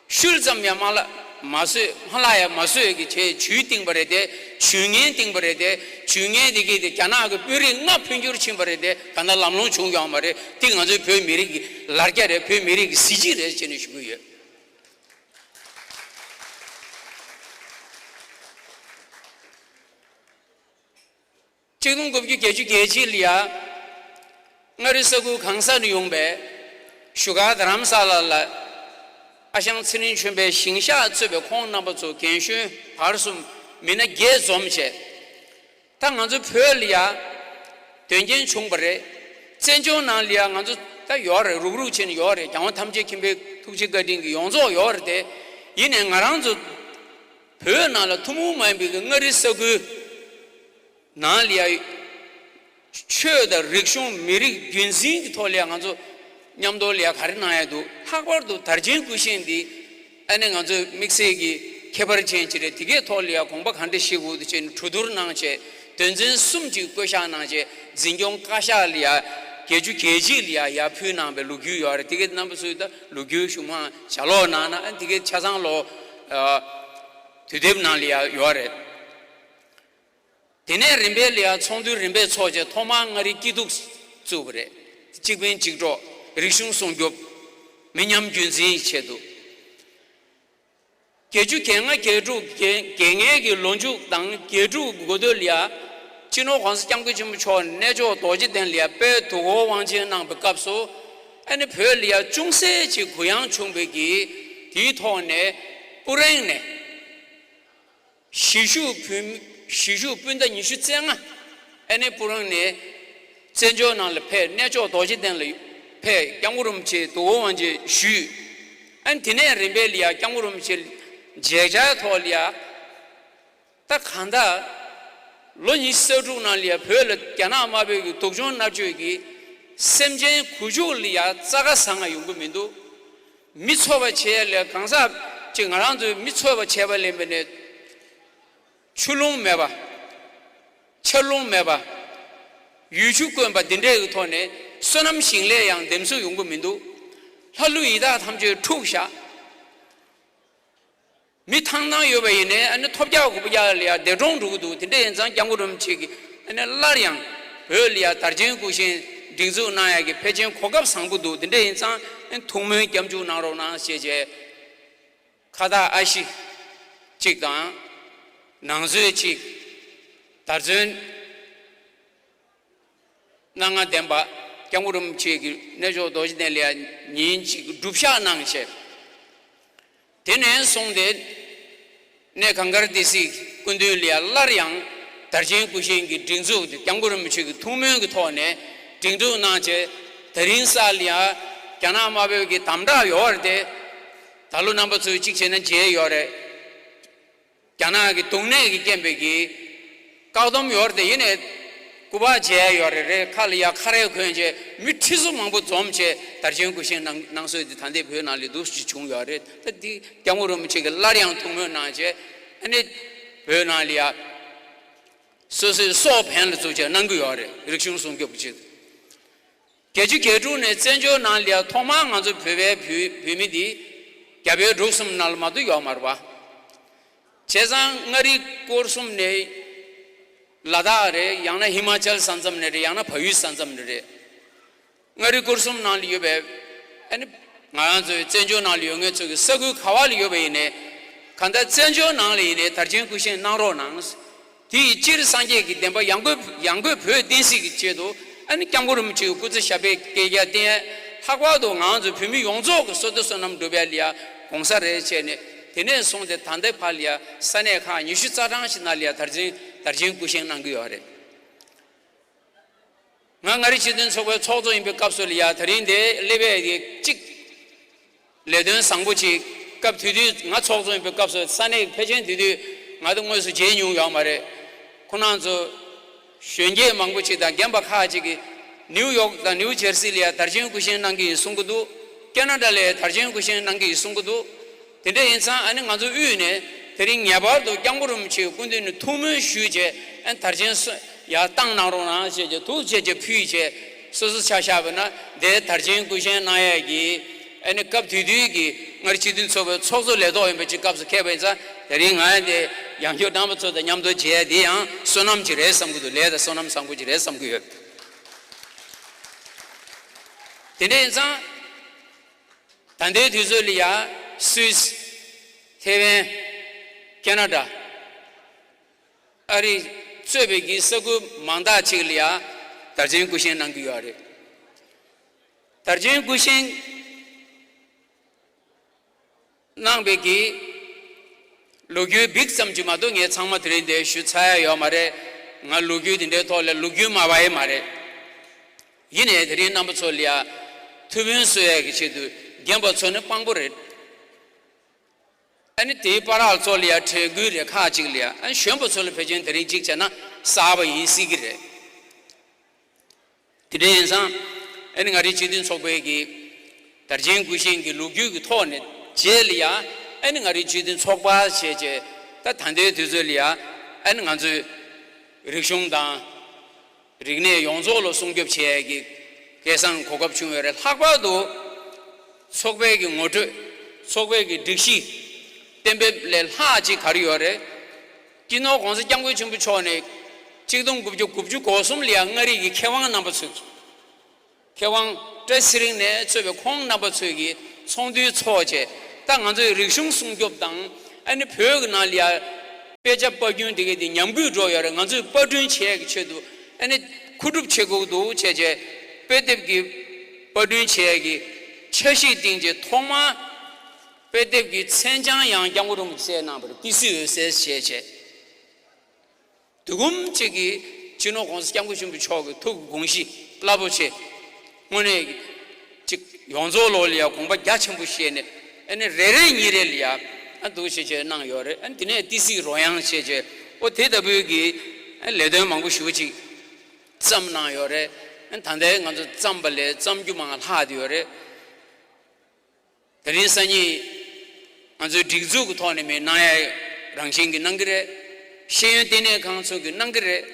ཤུལ་ཙམ་ཡང་མ་བརླག་མ་བཟོས། མ་བརླག་ཡང་མ་བཟོས་ཀྱི་བྱས་ཇུས་བཏིང་པ་རེད་དེ། ཇུས་ངན་བཏིང་པ་རེད་དེ། ཇུས་ངན་དེ་གིས་དེ་རྒྱ་ནག་གི་དཔོན་རིགས་ལྔ་འཕོ་འགྱུར་ཕྱིན་པ་རེད་དེ། ད་ལྟ་ལམ་ལྷོང་བྱུང་ཡོད་མ་རེད། དེ་ང་ཚོའི་བོད་མི་རིགས་ཀྱི་ལར་རྒྱ་རེད། བོད་མི་རིགས་ཀྱི་གཟི་བརྗིད་རེད་ཅེས་ནས་ཞུ་གི་ཡོད། ཆིག་སྟོང་དགུ་བརྒྱ་བརྒྱད་ཅུ་གྱ་གཅིག་ལ་ཡ། མངའ་རིས་ས་ཁུལ་གང་ས་ནས་ཡོང་པའི་བཞུགས་སྒར་རྡ་རམ་ས་ལ་ལ། ཨ་ཞང་ཚེ་རིང་ཆོས་འཕེལ་ཞིང་གཤེགས་གཙོས་པའི་ཁོང་རྣམ་པ་ཚོ་རྒན་གཞོན་བར་གསུམ་མི་སྣ་བརྒྱད་འཛོམས་བྱས། ད་ང་ཚོ་བོད་ལ་ཡ་དོན་རྐྱེན་བྱུང་བ་རེད། བཙན་བྱོལ་ནང་ལ་ཡ་ང་ཚོ་ད་ཡོད་རེད། རུག་རུག་བྱས་ནས་ཡོད་རེད། རྒྱལ་དབང་ཐམས་ཅད་མཁྱེན་པའི་ཐུགས་རྗེ་བཀའ་དྲིན་གྱིས་ཡོངས་རྫོགས་ཡོད་རེད་དེ། ཡིན་ནའི་ང་རང་ཚོ་བོད་ནང་ལ་ཐུན་མོང་མ་ཡིན་པའི་གི་མངའ་རིས་ས་ཁུལ་ནང་ལ་ཡ། ཆོས་དང་རིག་གཞུང་མི་རིགས་རྒྱུན་འཛིན་གྱི་ཐོག་ལ་ཡ་ང་ཚོ་མཉམ་དུ་ལ་ཡ་ག་རེ་གནང་ཡ་འདུག་ལྷག་པར་དུ་དར་ཆེན་སྐུ་བཞེངས་འདི་ཨ་ནི་ང་ཚོའི་དམིགས་བསལ་གྱི་ཁྱད་པར་ཅན་ཅིག་རེད། དེ་གའི་ཐོག་ལ་ཡ་དགོངས་པ་ག་འདྲ་བཞེས་དགོས་འདུག་ཅེས་ནས་གྲོས་བསྡུར་གནང་བྱས། དོན་ཚན་གསུམ་ཅིག་བསྐོ་བཞག་གནང་བྱས། འཛིན་སྐྱོང་བཀའ་ཤག་ལ་ཡ་བརྒྱད་ཅུ་གྱ་གཅིག་ལ་ཡ་ཡར་ཕུལ་གནང་བའི་ལོ་རྒྱུས་ཡོད་རེད། དེ་གའི་རྣམ་པ་ཚོས་ད་ལོ་རྒྱུས་གཞུག་མ་ལྗགས་ཀློག་གནང་ན། ཨ་ནི་དེ་གའི་ཆ་ཚང་ལོ་ཨ་དུས་དེབ་ནང་ལ་ཡ་ཡོད་རེད། དེ་ནས་རིམ་པས་ལ་ཡ་ཚོགས་འདུ་རིམ་པས་འཚོགས་བྱས། ཐོག་མར་མངའ་རིས་སྐྱིད་སྡུག་བཙུགས་པ་རེད། གཅིག་ཕན་གཅིག་གྲོགས། རིག་གཞུང་སྲུང་སྐྱོབ། མི་ཉམས་རྒྱུན་འཛིན་ཆེད་དུ། བརྒྱད་ཅུ་གྱ་ལྔ་གྱ་དྲུག་གྱ་གྱ་ལྔའི་གི་ལོ་མཇུག་དང་གྱ་དྲུག་འགོ་སྟོད་ལ་ཡ། སྤྱི་ནོར་༸གོང་ས་༸སྐྱབས་མགོན་ཆེན་པོ་མཆོག་གནས་མཆོག་རྡོ་རྗེ་གདན་ལ་ཡ་དཔལ་དུས་འཁོར་དབང་ཆེན་གནང་པའི་སྐབས་སུ། ཨ་ནི་བོད་ལ་ཡ་ཅུང་ཟད་ཅིག་གུ་ཡངས་བྱུང་བའི་གི་དེའི་ཐོག་ནས་སྤུ་རེང་ནས། གཞིས་བཞུགས་བོད་མི་གཞིས་བཞུགས་སྤུན་ཟླ་ཉི་ཤུ་རྩ་ལྔ་ཨ་ནི་སྤུ་རེང་ནས་བཙན་བྱོལ་ནང་ལ་ཕེབས། གནས་མཆོག་རྡོ་རྗེ་གདན་ལ་ ཕེབས། སྐྱབས་མགོན་རིན་པོ་ཆེ་དུས་འཁོར་དབང་ཆེན་ཞུས། ཨ་ནི་དེ་ནས་རིམ་པས་ལ་ཡ་སྐྱབས་མགོན་རིན་པོ་ཆེ་མཇལ་བྱའི་ཐོག་ལ་ཡ། ད་གང་ལྟར་ལོ་ཉི་ཤུ་རྩ་དྲུག་ནང་ལ་ཡ་བོད་ལ་རྒྱ་ནག་དམར་པོའི་གི་སྡུག་སྦྱོང་མནར་གཅོད་ཀྱིས་སེམས་ཅན་གོ་ཆོད་ལ་ཡ་རྩ་ཁ་ཟ་ང་ཡོང་གི་མི་འདུག་མི་འཚོ་བ་བྱེད་ཡ་ལ་གང་ཟག་ཅིག་ང་རང་ཚོའི་མི་འཚོ་བ་བྱེད་པ་ལེན་པ་ནས་ཆུ་ཀླུང་མེད་པ། ཆར་རླུང་མེད་པ། ཡུལ་ཆུ་དཀོན་པ་འདི་འདྲའི་གི་ཐོག་ནས་སོ་ནམ་ཞིང་ལས་ཡང་འདེབས་ཚུགས་ཡོང་གི་མི་འདུག་ལྷ་ཀླུ་ཡི་དྭགས་ཐམས་ཅད་འཁྲུགས་བཞག་མི་ཐང་ཐང་ཡོད་པ་ཡིན་ནའི་ཨ་ནི་ཐོབ་རྒྱག་གུ་པ་རྒྱག་ལ་ཡ་འདས་གྲོངས་འགྲོ་གི་འདུག་དེ་འདྲ་ཡིན་ཙང་སྐྱབས་མགོན་རིན་པོ་ཆེ་གིས་ཨ་ནི་སླར་ཡང་བོད་ལ་ཡ་དར་ཆེན་སྐུ་བཞེངས་སྒྲིག་འཛུགས་གནང་ཡ་གི་ཕལ་ཆེར་གོ་སྐབས་བཟང་པོ་འདུག་དེ་འདྲ་ཡིན་ཙང་ཨ་ནི་ཐུགས་སྨོན་སྐྱབས་འཇུག་གནང་རོགས་གནང་ཞེས་བྱས། ཁ་བཏགས་ཨ་ཤི་གཅིག་དང་། ནང་གསེས་གཅིག་དར་ཚོན་སྣ་ལྔ་ལྡན་པ། སྐྱབས་མགོན་རིན་པོ་ཆེ་གིས་གནས་མཆོག་རྡོ་རྗེ་གདན་ལ་ཡ་ཉིན་གཅིག་སྒྲུབ་ཞག་གནང་བྱས། དེ་ནས་བཟུང་སྟེ་གནས་གངས་དཀར་ཏི་སེའི་སྐུ་མདུན་ལ་ཡ་སླར་ཡང་དར་ཆེན་སྐུ་བཞེངས་ཀྱི་སྒྲིག་འཛུགས་དེ་སྐྱབས་མགོན་རིན་པོ་ཆེ་གི་ཐུགས་སྨོན་གྱི་ཐོག་ནས་སྒྲིག་འཛུགས་གནང་བྱས། དེ་རིང་སང་ལ་ཡ་རྒྱ་ནག་དམར་པོའི་གི་དམ་དྲག་ཡོད་རེད་དེ། ད་ལོ་རྣམ་པ་ཚོས་གཅིག་བྱས་ན་མཇལ་ཡོད་རེད། རྒྱ་ནག་གི་རྡུང་ནད་ཀྱི་རྐྱེན་པས་ཀྱི་བཀག་སྡོམ་ཡོད་རེད་དེ། ཡིན་ནའི་སྐུ་པར་མཇལ་ཡོད་རེད། རེད། ཁ་ལ་ཡ་ཁ་རས་གོན་བྱས་མི་ཁྲི་ཚོ་མང་པོ་འཛོམས་བྱས་དར་ཆེན་སྐུ་བཞེངས་གནང་གནང་སྲོལ་དེ་ད་ལྟའི་བོད་ནང་ལ་འདུག་སེ་བྱུང་ཡོད་རེད། ད་འདི་སྐྱབས་མགོན་རིན་པོ་ཆེ་གིས་སླར་ཡང་ཐུགས་སྨོན་གནང་བྱས་ཨ་ནི་བོད་ནང་ལ་ཡ་སོ་སོའི་སྲོག་འཕེན་ལ་བཙུགས་བྱས་གནང་གི་ཡོད་རེད། རིག་གཞུང་སྲུང་སྐྱོབ་ཀྱི་ཆེད་དུ། བརྒྱད་ཅུ་གྱ་དྲུག་ནས་བཙན་བྱོལ་ནང་ལ་ཡ་ཐོག་མར་ང་ཚོ་བོད་པའི་བུད་བུད་མེད་འདི་རྒྱ་བལ་འབྲུག་གསུམ་ནང་ལ་མ་གཏོགས་ཡོད་མ་རེད་པ། བྱས་ཙང་མངའ་རིས་སྐོར་གསུམ་ནས་ལ་དྭགས་རེད། ཡང་ན་ཧི་མ་ཅལ་ས་མཚམས་ནས་རེད། ཡང་ན་བལ་ཡུལ་ས་མཚམས་ནས་རེད། མངའ་རིས་སྐོར་གསུམ་ནང་ལ་ཡོད་པའི་ཨ་ནི་ང་རང་ཚོའི་བཙན་བྱོལ་ནང་ལ་ཡོད་མཁན་ཚོ་གི་ས་ཁུལ་ག་བ་ལ་ཡོད་པ་ཡིན་ནའི། གང་ལྟར་བཙན་བྱོལ་ནང་ལ་ཡིན་ནའི་དར་ཆེན་སྐུ་བཞེངས་གནང་རོགས་གནང་། དེ་ཡི་སྤྱིར་སངས་རྒྱས་ཀྱི་བསྟན་པ་ཡང་སྒོས་ཡང་སྒོས་བོད་བསྟན་སྲིད་ཀྱི་ཆེད་དུ་ཨ་ནི་སྐྱབས་མགོན་རིན་པོ་ཆེའི་སྐུ་ཚེ་ཞབས་པད་བསྐལ་བརྒྱར་བརྟན། ལྷག་པར་དུ་ང་ཚོ་བོད་མི་ཡོངས་རྫོགས་ཀྱི་བསོད་བདེ་བསོད་ནམས་འགྲུབ་པའི་ལ་ཡ་གོང་ས་རེད་བྱས་ནས། དེ་ནས་བཟུང་སྟེ་ད་ལྟའི་བར་ལ་ཡ་ས་གནས་ཁག་ཉི་ཤུ་རྩ་གྲངས་ཤིག་ནང་ལ་ཡ་དར་ཆེན་དར་ཆེན་སྐུ་བཞེངས་གནང་གི་ཡོད་རེད། ང་མངའ་རིས་སྤྱི་མཐུན་ཚོགས་པའི་ཚོགས་གཙོ་ཡིན་པའི་སྐབས་སུ་ལ་ཡ་དེ་རིང་འདིར་སླེབས་པའི་གཅིག་ལས་དོན་བཟང་པོ་ཅིག་སྐབས་དེ་དུས་ང་ཚོགས་གཙོ་ཡིན་པའི་སྐབས་སུ་ས་གནས་ཕལ་ཆེར་དེ་དུས་ང་ཚོ་དངོས་སུ་མཇལ་མྱོང་ཡོད་མ་རེད། ཁོང་རྣམ་ཚོ་གཞོན་སྐྱེས་མང་པོ་ཅིག་དང་རྒན་པ་ཁག་ཅིག་གིས་ནིའུ་ཡོག་དང་ནིའུ་ཇར་སི་ལ་ཡ་དར་ཆེན་སྐུ་བཞེངས་གནང་གི་ཡིན་གསུང་གི་འདུག་ཁེ་ན་ཌ་ལ་ཡ་དར་ཆེན་སྐུ་བཞེངས་གནང་གི་ཡིན་གསུང་གི་འདུག་དེ་འདྲ་ཡིན་ཙང་ཨ་ནི་ང་ཚོ་དབུས་ནས་དེ་རིང་ངེས་པར་དུ་སྐྱབས་མགོན་རིན་པོ་ཆེའི་སྐུ་མདུན་ནས་ཐུགས་སྨོན་ཞུས་བྱས། ཨ་ནི་དར་ཆེན་སོ་ཡར་བཏང་གནང་རོགས་གནང་ཞེས་བྱས། ཐུགས་རྗེ་ཆེ་ཕུལ་བྱས། སོ་སོ་ཆ་བཞག་པ་ན་འདིར་དར་ཆེན་སྐུ་བཞེངས་གནང་ཡས་ཀྱི་ཨ་ནི་སྐབས་དེ་དུས་ཀྱི་མངའ་རིས་སྤྱི་མཐུན་ཚོགས་པའི་ཚོགས་གཙོ་ལས་ཐོག་ཡིན་པ་ཅིག་སྐབས་སུ་འཁེལ་བ་ཡིན་ཙང་། དེ་རིང་ང་འདིར་ཡང་བསྐྱར་རྣམ་པ་ཚོ་དང་མཉམ་དུ་མཇལ་ཡས་འདི་ཡང་བསོད་ནམས་ཅིག་རེད་བསམ་གྱི་འདུག་ལས་དང་བསོད་ནམས་བཟང་པོ་ཅིག་རེད་བསམ་གྱི་ཡོད། དེ་འདྲ་ཡིན་ཙང་། ད་ལྟའི་དུས་ཚོད་ལ་ཡ་སུད་སི། ཐེ་ཝན། ཁེ་ན་ཌ། ཨ་རི་གཙོས་པའི་གི་ས་ཁུལ་མང་དག་ཅིག་ལ་ཡ་དར་ཆེན་སྐུ་བཞེངས་གནང་གི་ཡོད་རེད། དར་ཆེན་སྐུ་བཞེངས་གནང་བའི་གི་ལོ་རྒྱུས་འབིག་ཙམ་ཅིག་མ་གཏོགས་ངས་ཚང་མ་དེ་རིང་འདིར་ཞུ་ཚར་ཡ་ཡོད་མ་རེད། ང་ལོ་རྒྱུས་དེ་འདྲའི་ཐོག་ལ་ལོ་རྒྱུས་མ་པ་ཡི་མ་རེད། ཡིན་ནའི་དེ་རིང་རྣམ་པ་ཚོ་ལ་ཡ་ཐུགས་ཕན་གསོས་ཡ་གི་ཆེད་དུ་རྒན་པ་ཚོ་ནི་དཔང་པོ་རེད། ཨ་ནི་དེའི་བར་ལ་ཚོ་ལ་ཡ་དྲན་སྐུལ་རེ་ཁག་ཅིག་ལ་ཡ། ཨ་ནི་གཞོན་པ་ཚོ་ལ་ཕལ་ཆེར་དེ་རིང་གཅིག་བྱས་ན་གསར་པ་ཡིན་སྲིད་ཀྱི་རེད། དེ་འདྲ་ཡིན་ཙང་ཨ་ནི་མངའ་རིས་སྤྱི་མཐུན་ཚོགས་པའི་གི་དར་ཆེན་སྐུ་བཞེངས་ཀྱི་ལོ་རྒྱུས་ཀྱི་ཐོག་ནས་རྗེས་ལ་ཡ། ཨ་ནི་མངའ་རིས་སྤྱི་མཐུན་ཚོགས་པ་བྱས་བྱས་ད་ད་ལྟའི་དུས་ཚོད་ལ་ཡ། ཨ་ནི་ང་ཚོའི་རིག་གཞུང་དང་། རིག་གནས་ཡོངས་རྫོགས་ལ་སྲུང་སྐྱོབ་བྱེད་ཡས་ཀྱི་སྐལ་བཟང་གོ་སྐབས་བྱུང་ཡོད་རེད། ལྷག་པར་དུ་ཚོགས་པའི་གི་ངོ་སྤྲོད། ཚོགས་པའི་གི་སྒྲིག་གཞི་གཏན་འབེབས་ལས་ལྷག་ཅིག་ག་རེ་ཡོད་རེད། སྤྱི་ནོར་༸གོང་ས་༸སྐྱབས་མགོན་ཆེན་པོ་མཆོག་ནས་གཅིག་སྟོང་དགུ་བརྒྱ་དགུ་བཅུ་གོ་གསུམ་ལ་ཡང་མངའ་རིས་ཀྱི་མཁས་དབང་རྣམ་པ་ཚོས། མཁས་དབང་བཀྲ་ཤིས་ཚེ་རིང་ནས་གཙོས་པའི་ཁོང་རྣམ་པ་ཚོས་ཀྱིས་ཚོགས་འདུ་ཚོགས་བྱས། ད་ང་ཚོའི་རིག་གཞུང་སྲུང་སྐྱོབ་དང་། ཨ་ནི་བོད་ཀྱི་ནང་ལ་ཡ་དཔེ་ཆ་པར་རྒྱུན་དེ་གའི་དེ་ཉམས་རྒུད་འགྲོ་ཡོད་རེད། ང་ཚོས་པར་སྐྲུན་བྱེད་ཡས་ཀྱི་ཆེད་དུ་ཨ་ནི་མཁོ་སྒྲུབ་བྱེད་དགོས་འདུག་བྱས་བྱས། དཔེ་དེབ་ཀྱི་པར་སྐྲུན་བྱེད་ཡས་ཀྱི་འཆར་གཞི་བཏིང་བྱས། ཐོག་མར་དཔེ་དེབ་ཀྱི་མཚན་བྱང་ཡང་སྐྱབས་མགོན་རིན་པོ་ཆེས་གནང་བ་རེད། ཏི་སི་འོད་ཟེར་ཞེས་བྱས། དེ་གུམ་གཅིག་གིས་སྤྱི་ནོར་༸གོང་ས་༸སྐྱབས་མགོན་ཆེན་པོ་མཆོག་གི་ཐུགས་ཀྱི་དགོངས་གཞི་རླབས་པོ་ཆེ། དངོས་གནས་ གཅིག་ཡོངས་རྫོགས་ལོ་ལ་ཡ་དགོངས་པ་རྒྱ་ཆེན་པོ་བཞེས་ནས་ཨ་ནི་རེ་རེ་གཉིས་རེ་ལ་ཡ་ཨ་འདུག་བྱས་བྱས་གནང་ཡོད་རེད། ཨ་དེ་ནས་ཏི་སི་རོལ་དབྱངས་བྱས་བྱས་ཨོ་དེ་ལྟ་བུའི་གི་ཨ་ལས་དོན་མང་པོ་ཞེ་པོ་ཅིག་བརྩམས་གནང་ཡོད་རེད། ཨ་ད་ལྟའི་ང་ཚོ་བརྩམས་པ་ལས་བརྩམ་རྒྱུ་མང་ལྷག་བསྡད་ཡོད་རེད། དེ་རིང་སང་ཉིན་ང་ཚོའི་སྒྲིག་འཛུགས་ཀྱི་ཐོག་ནས་མི་གནང་ཡ་རང་བཞིན་གྱིས་གནང་གི་རེད། ཤེས་ཡོན་ལྟེ་གནས་ཁང་ཚོ་གིས་གནང་གི་རེད།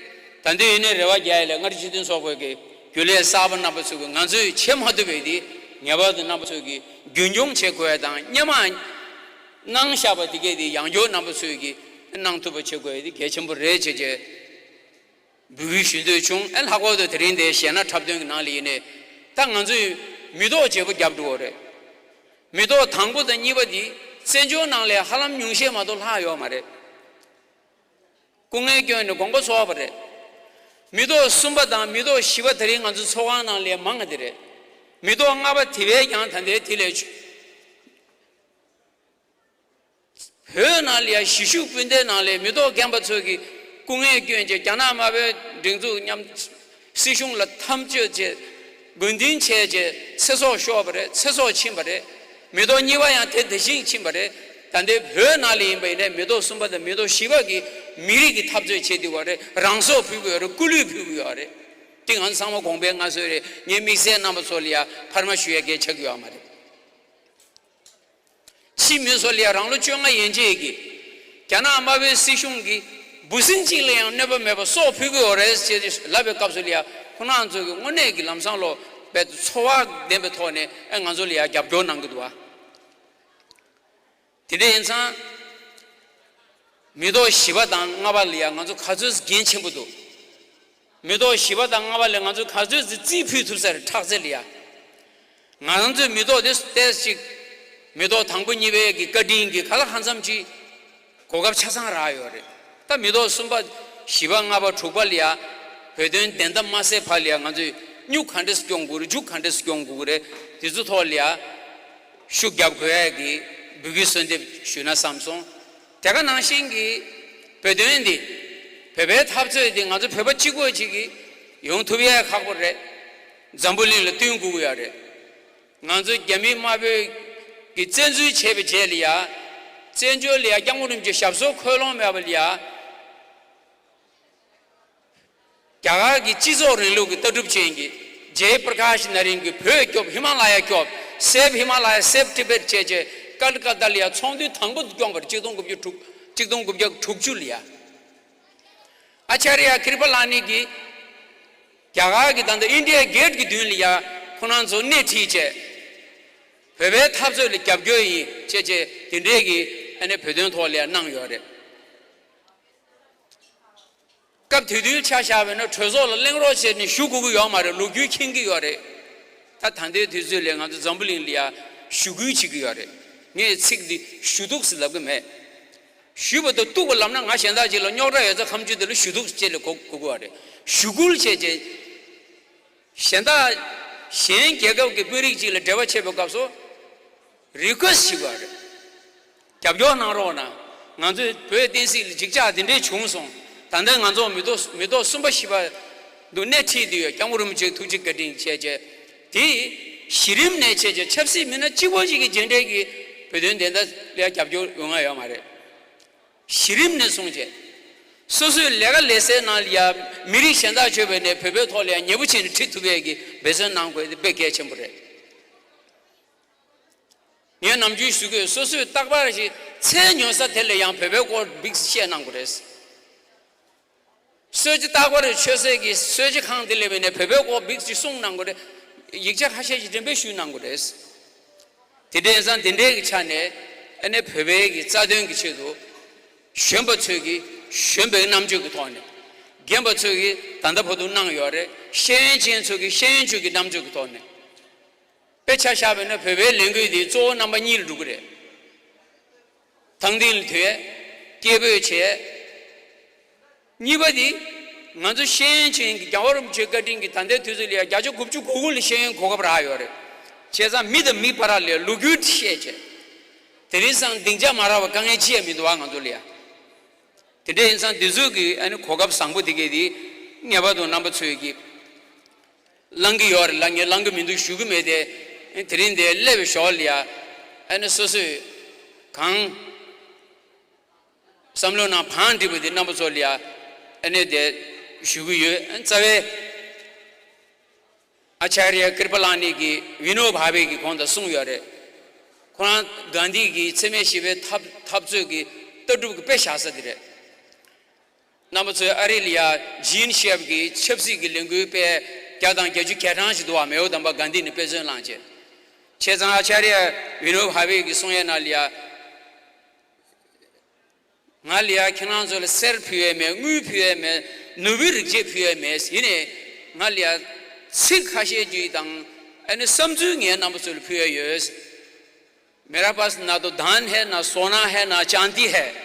ད་འདོད་ཡོད་ནའི་རེ་བ་རྒྱག་ཡ་ལས་སྔར་སྤྱི་མཐུན་ཚོགས་པའི་གི་རྒྱུན་ལས་གསར་པ་རྣམ་པ་ཚོ་གིས་ང་ཚོས་བྱེད་མ་ཐུབ་པའི་དེ་ངེས་པར་དུ་རྣམ་པ་ཚོས་གིས་རྒྱུན་འཁྱོངས་བྱེད་དགོས་ཡ་དང་སྔོན་མ་གནང་བཞག་པ་དེ་གས་དེ་ཡང་བསྐྱར་རྣམ་པ་ཚོས་གིས་གནང་ཐུབ་པ་བྱེད་དགོས་ཡ་དེ་གལ་ཆེན་པོ་རེད་བྱས་བྱས། འབོད་སྐུལ་ཞུ་འདོད་བྱུང་། ཨེ་ལྷག་པར་དུ་དེ་རིང་འདིར་གཞས་སྣ་འཁྲབ་སྟོན་གྱི་ནང་ལ་ཡིན་ནའི་ད་ང་ཚོས་མི་ཐོག་བརྗེ་པོ་བརྒྱབ་འགྲོ་བ་རེད། མི་ཐོག་དང་པོ་དང་གཉིས་པ་འདི་བཙན་བྱོལ་ནང་ལས་ཧ་ལམ་ཉུང་ཤས་མ་གཏོགས་ལྷག་ཡོད་མ་རེད། སྐུ་ངལ་བསྐྱོན་ནས་དགོངས་པ་ཚོར་བ་རེད། མི་ཐོག་གསུམ་པ་དང་མི་ཐོག་བཞི་པ་དེ་རིང་ང་ཚོ་ཚོགས་ཁང་ནང་ལས་མང་བ་དེ་རེད། མི་ཐོག་ལྔ་པ་དེ་བས་ཀྱང་ད་ལྟའི་དེ་ལས་ཆུ། བོད་ནང་ལ་ཡང་གཞིས་བཞུགས་སྤུན་ཟླའི་ནང་ལས་མི་ཐོག་རྒན་པ་ཚོ་གིས་སྐུ་ངལ་བསྐྱོན་བྱས་རྒྱ་ནག་དམར་པོའི་སྒྲིག་འཛུགས་མཉམ་སྲིད་གཞུང་ལ་འཐབ་རྩོད་བྱས་རྒོལ་འདིང་བྱས་བྱས་ཚེ་སྲོག་ཤོར་བ་རེད། ཚེ་སྲོག་ཕྱིན་པ་རེད། མི་ཐོག་གཉིས་པ་ཡང་དེ་དེ་བཞིན་ཕྱིན་པ་རེད། ད་ལྟའི་བོད་ནང་ལ་ཡིན་པ་ཡིན་ནའི་མི་ཐོག་གསུམ་པ་དང་མི་ཐོག་བཞི་པ་གིས་མི་རིགས་ཀྱི་འཐབ་རྩོད་བྱེད་བསྡད་པ་རེད། རང་སྲོག་ཕུལ་གྱི་ཡོད་རེད། སྐུ་ལུས་ཕུལ་གྱི་ཡོད་རེད། དེ་ང་ཚོ་ཚང་མ་དགོངས་པའི་མངའ་གསོལ་རེད། ངའི་དམིགས་བསལ་རྣམ་པ་ཚོ་ལ་ཡང་ཕར་མ་ཞུ་ཡ་གལ་ཆགས་ཀྱི་ཡོད་མ་རེད། ཕྱིའི་མི་ཚོ་ལ་ཡང་རང་ལོ་བཅོ་ལྔ་ཡན་ཆད་ཀྱིས་རྒྱ་ནག་དམར་པོའི་སྲིད་གཞུང་གིས་འབུ་སྲིན་གཅིག་ལ་ཡང་གནོད་པ་མེད་པར་སྲོག་ཕུལ་གྱི་ཡོད་རེད་ཅེས་ལབ་པའི་སྐབས་སུ་ལ་ཡང་ཁོང་རྣམ་ཚོ་གིས་དངོས་གནས་ཀྱི་ལམ་སང་ལོ་རྦད་དེ་ཚོར་བ་ལྡན་པའི་ཐོག་ནས་ཨེ་ང་ཚོ་ལ་ཡང་རྒྱབ་སྐྱོར་གནང་གི་འདུག་བ། དེ་འདྲ་ཡིན་ཙང་། མི་ཐོག་བཞི་པ་དང་ལྔ་པ་ལ་ཡང་ང་ཚོ་ག་ཚོད་འགན་ཆེན་པོ་འདུག་མི་ཐོག་བཞི་པ་དང་ལྔ་པ་ལ་ང་ཚོས་ག་ཚོད་ཅིག་རྩིས་ཕུལ་ཐུབ་ས་རེད། ཁྲག་རྩལ་ལ་ཡ། ང་རང་ཚོའི་མི་ཐོག་དེ་ཏོག་ཙམ་ཅིག་མི་ཐོག་དང་པོ་གཉིས་པའི་གི་བཀའ་དྲིན་གྱིས་ག་ལ་གང་འཚམ་ཅིག་གོ་སྐབས་ཆ་ཚང་རག་ཡོད་རེད། ད་མི་ཐོག་གསུམ་པ་བཞི་པ་ལྔ་པ་དྲུག་པ་ལ་ཡ། བོད་དོན་བདེན་མཐའ་མ་གསལ་བར་ལ་ཡ་ང་ཚོས་སྨྱུག་ག་འདྲས་སྐྱོང་དགོས་རེད། མཇུག་ག་འདྲས་སྐྱོང་དགོས་རེད། དེ་ཚོ་ཐོག་ལ་ཡ། ཤུགས་རྒྱབ་དགོས་ཡ་གི་འབོད་སྐུལ་གསོལ་འདེབས་ཞུས་ན་བསམ་སོང་། དེ་ག་ནང་བཞིན་གྱི་བོད་དོན་འདི། བོད་པའི་འཐབ་རྩོད་འདི་ང་ཚོ་བོད་པ་གཅིག་པོ་གཅིག་གིས་ཡོང་ཐུབ་ཡ་ཁག་པོ་རེད། འཛམ་བུ་གླིང་ལ་བསྟན་དགོས་ཀྱི་ཡོད་རེད། ང་ཚོ་རྒྱ་མི་དམར་པོས་ཀྱི་བཙན་འཛུལ་བྱས་པའི་རྗེས་ལ་ཡ། བཙན་བྱོལ་ལ་ཡ་སྐྱབས་མགོན་རིན་པོ་ཆེ་ཞབས་སོར་འཁོད་ལོང་མེད་པ་ལ་ཡ། རྒྱ་གར་གྱི་སྤྱི་ཚོགས་རིང་ལུགས་ཀྱི་ལྟ་གྲུབ་ཅན་གྱི་ཇེ་པྲ་ཀཱཤ་ན་རིན་གྱིས་བོད་སྐྱོབ། ཧི་མ་ལ་ཡ་སྐྱོབ། Save Himalaya, Save Tibet བྱས་རྗེས་ཀལ་ཀ་ཏ་ལ་ཡ་ཚོགས་འདུ་དང་པོ་དེ་བསྐྱངས་པ་རེད། གཅིག་སྟོང་དགུ་བརྒྱ་དྲུག་གཅིག་སྟོང་དགུ་བརྒྱ་དྲུག་ཅུ་ལ་ཡ། ཨ་ཅཱརྱ་ཀི་རི་པ་ལ་ནི་གིས་རྒྱ་གར་གྱི་ད་ལྟ་ཨིན་ཌི་ཡ་གེ་ཊི་གི་མདུན་ལ་ཡ་ཁོ་རང་ཚོ་སྣེ་ཁྲིད་བྱས། བོད་པའི་འཐབ་རྩོད་ལ་རྒྱབ་སྐྱོར་ཡིན་བྱས་བྱས་དེ་འདྲས་ཀྱི་ཨ་ནི་བོད་དོན་ཐོག་ལ་ཡ་གནང་ཡོད་རེད། སྐབས་དེ་དུས་ཆ་བཞག་པ་ཡིན་ན་གྲོས་ཚོགས་ལ་གླེང་རོགས་བྱས་ནས་ཞུ་དགོས་ཀྱི་ཡོད་མ་རེད། ལོ་རྒྱུས་མཁྱེན་གྱི་ཡོད་རེད། ད་ད་ལྟའི་དུས་ཚོད་ལ་ང་ཚོ་འཛམ་བུ་གླིང་ལ་ཡ་ཞུ་སྐུལ་བྱེད་ཀྱི་ཡོད་རེད། ངས་ཚིག་འདི་ཞུ་གཏུག་ཟེར་ལབ་ཀྱི་མེད། ཞུས་པ་དང་གཏུག་པ་ལབ་ན་ང་གཞན་དག་ཅིག་ལ་རྙོག་དྲ་ཡོད་ཚད་ཁམས་ཆུ་དེ་ལ་ཞུ་གཏུག་ཅེས་ལ་གོ་གོ་དགོས་པ་རེད། ཞུ་སྐུལ་བྱས་རྗེས། གཞན་དག་གཞན་རྒྱལ་ཁབ་ཀྱི་དཔོན་རིགས་ཅིག་ལ་འབྲེལ་བ་བྱེད་པའི་སྐབས་སུ། རི་ཀུ་ཨེ་སི་ཊི་བྱེད་དགོས་རེད། རྒྱབ་སྐྱོར་གནང་རོགས་གནང་། ང་ཚོའི་བོད་བསྟན་སྲིད་ལ་འཇིགས་ཆགས་འདི་འདྲས་བྱུང་སོང་། ད་ལྟ་ང་ཚོ་མི་ཐོག་མི་ཐོག་གསུམ་པ་བཞི་པ་འདུག་སྣེ་ཁྲིད་དུ་ཡོད། སྐྱབས་མགོན་རིན་པོ་ཆེ་ཐུགས་རྗེ་བཀའ་དྲིན་བྱས་རྗེས། དེ་གཞི་རིམ་ནས་བྱས་རྗེས་ཆབ་སྲིད་མི་སྣ་གཅིག་པོ་གཅིག་གི་རྗེས་འབྲས་ཀྱི་བོད་དོན་བདེན་མཐའ་ལ་རྒྱབ་སྐྱོར་ཡོང་ང་ཡོད་མ་རེད། གཞི་རིམ་ནས་བཟུང་བྱས། སོ་སོའི་ལས་ཀ་ལས་སའི་ནང་ལ་ཡ་མི་རིགས་གཞན་དག་ཆོས་པའི་ནས་བོད་པའི་ཐོག་ལ་ཡ་ཉེ་པོ་བྱས་ནས་ཁྲིད་ཐུབ་ཡས་ཀྱི་འབད་བརྩོན་གནང་དགོས་དེ་དཔེ་གལ་ཆེན་པོ་རེད། ངས་ནམ་རྒྱུན་ཞུ་གི་ཡོད། སོ་སོས་རྟག་པར་ཞིག་ཚལ་ཉོ་ས་དེ་ལ་ཡང་བོད་པའི་སྐོར་བིག་བཤད་གནང་དགོས་རེད། གསོལ་ཇ་རྟག་པར་མཆོད་སའི་གི་གསོལ་ཇ་ཁང་དེ་ལ་བས་ནས་བོད་པའི་སྐོར་བིག་ཅིག་གསུངས་གནང་དགོས་རེད། ཡིག་ཆ་ཁ་ཤས་ཤིག་འགྲེམས་སྤེལ་ཞུས་གནང་དགོས་རེད། དེ་འདྲའི་ཡིན་ཙང་དེ་འདྲའི་གི་ཆ་ནས་ཨ་ནི་བོད་པའི་གི་རྩ་དོན་གི་ཆེད་དུ་གཞོན་པ་ཚོས་གི་གཞོན་པའི་རྣམ་དཔྱོད་ཀྱི་ཐོག་ནས། རྒན་པ་ཚོས་གི་ད་ལྟ་བར་དུ་གནང་ཡོད་རེད། ཤེས་ཡོན་ཅན་ཚོས་གི་ཤེས་ཡོན་ཅན་གྱི་རྣམ་དཔྱོད་ཀྱི་ཐོག་ནས། དཔེ་ཆ་བཞག་པ་ཡིན་ན་བོད་པའི་ལས་འགུལ་འདི་གཙོ་བོ་རྣམ་པ་གཉིས་ལ་འགྲོ་གི་རེད། དང་བསྟན་ལ་དོན། སྐད་འབོད་བྱས། གཉིས་པ་འདི། ང་ཚོ་ཤེས་ཡོན་ཅན་གྱི་རྒྱལ་བ་རིན་པོ་ཆེའི་བཀའ་དྲིན་གྱིས་ད་ལྟའི་དུས་ཚོད་ལ་ཡང་བརྒྱ་ཆ་དགུ་བཅུ་གོ་དགུ་ལ་ཤེས་ཡོན་གོ་སྐབས་རག་ཡོད་རེད། བྱས་ཙང་མི་དང་མི་བར་ལ་ལོ་རྒྱུས་བཤད་བྱས། དེ་རིང་སང་སྡིངས་ཆ་མ་རག་པ་དཀའ་ངལ་ཅི་ཡང་མི་འདུག་བ་ང་ཚོ་ལ་ཡང་། དེ་འདྲ་ཡིན་ཙང་འདི་ཚོའི་གི་ཨ་ནི་གོ་སྐབས་བཟང་པོ་དེ་གས་དེ་ངེས་པར་དུ་རྣམ་པ་ཚོས་ཀྱི་བླང་གི་ཡོད་རེད་ལ། ངས་བླང་གི་མི་འདུག་ཞུ་གི་མེད་དེ། ཨེ་དེ་རིང་འདིར་སླེབས་པའི་ཞོར་ལ་ཡ། ཨ་ནི་སོ་སོས་གང་བསམ་བློ་ནང་བང་བསྒྲིགས་པ་དེ་རྣམ་པ་ཚོ་ལ་ཡ། ཨ་ནི་དེ་ཞུ་གི་ཡོད། ཨ་ནི་རྩ་བའི་ཨ་ཅཱརྱ་ཀིར་པ་ལ་ནི་གི་བི་ནོ་བྷ་ཝེ་གི་གོང་དུ་གསུངས་ཡོད་རེད། ཁོ་རང་གྷན་དྷི་གི་འཚེ་མེད་ཞི་བའི་འཐབ་འཐབ་རྩོད་ཀྱི་ལྟ་གྲུབ་ཀྱི་དཔེ་བཞག་ས་དེ་རེད། རྣམ་པ་ཚོས་ཨ་རི་ལ་ཡ་ཇིན་ཤེབ་ཀྱི་ཆབ་སྲིད་ཀྱི་ལས་འགུལ་སྤེལ་བརྒྱ་དང་བརྒྱད་ཅུ་གྱ་གྲངས་ཤིག་འདུག་བ། མེའོ་དམ་པ་གྷན་དྷི་ནས་དཔེ་མཚོན་བླངས་བྱས། བྱས་ཙང་ཨ་ཅཱརྱ་བི་ནོ་བྷ་ཝེ་གིས་གསུང་ཡས་ནང་ལ་ཡ། ང་ལ་ཡ་ཁྱེད་རང་ཚོ་ལ་གསེར་ཕུལ་ཡས་མེད། དངུལ་ཕུལ་ཡས་མེད། ནོར་བུའི་རིགས་བཅས་ཕུལ་ཡས་མེད། ཡིན་ནའི་ང་ལ་ཡ་ཚིག་ཁ་ཤས་ཅིག་དང་ཨ་ནི་བསམ་ཚུལ་ངས་རྣམ་པ་ཚོ་ལ་ཕུལ་ཡས་ཡོད། मेरे पास ना तो धन है, ना सोना है, ना चांदी है,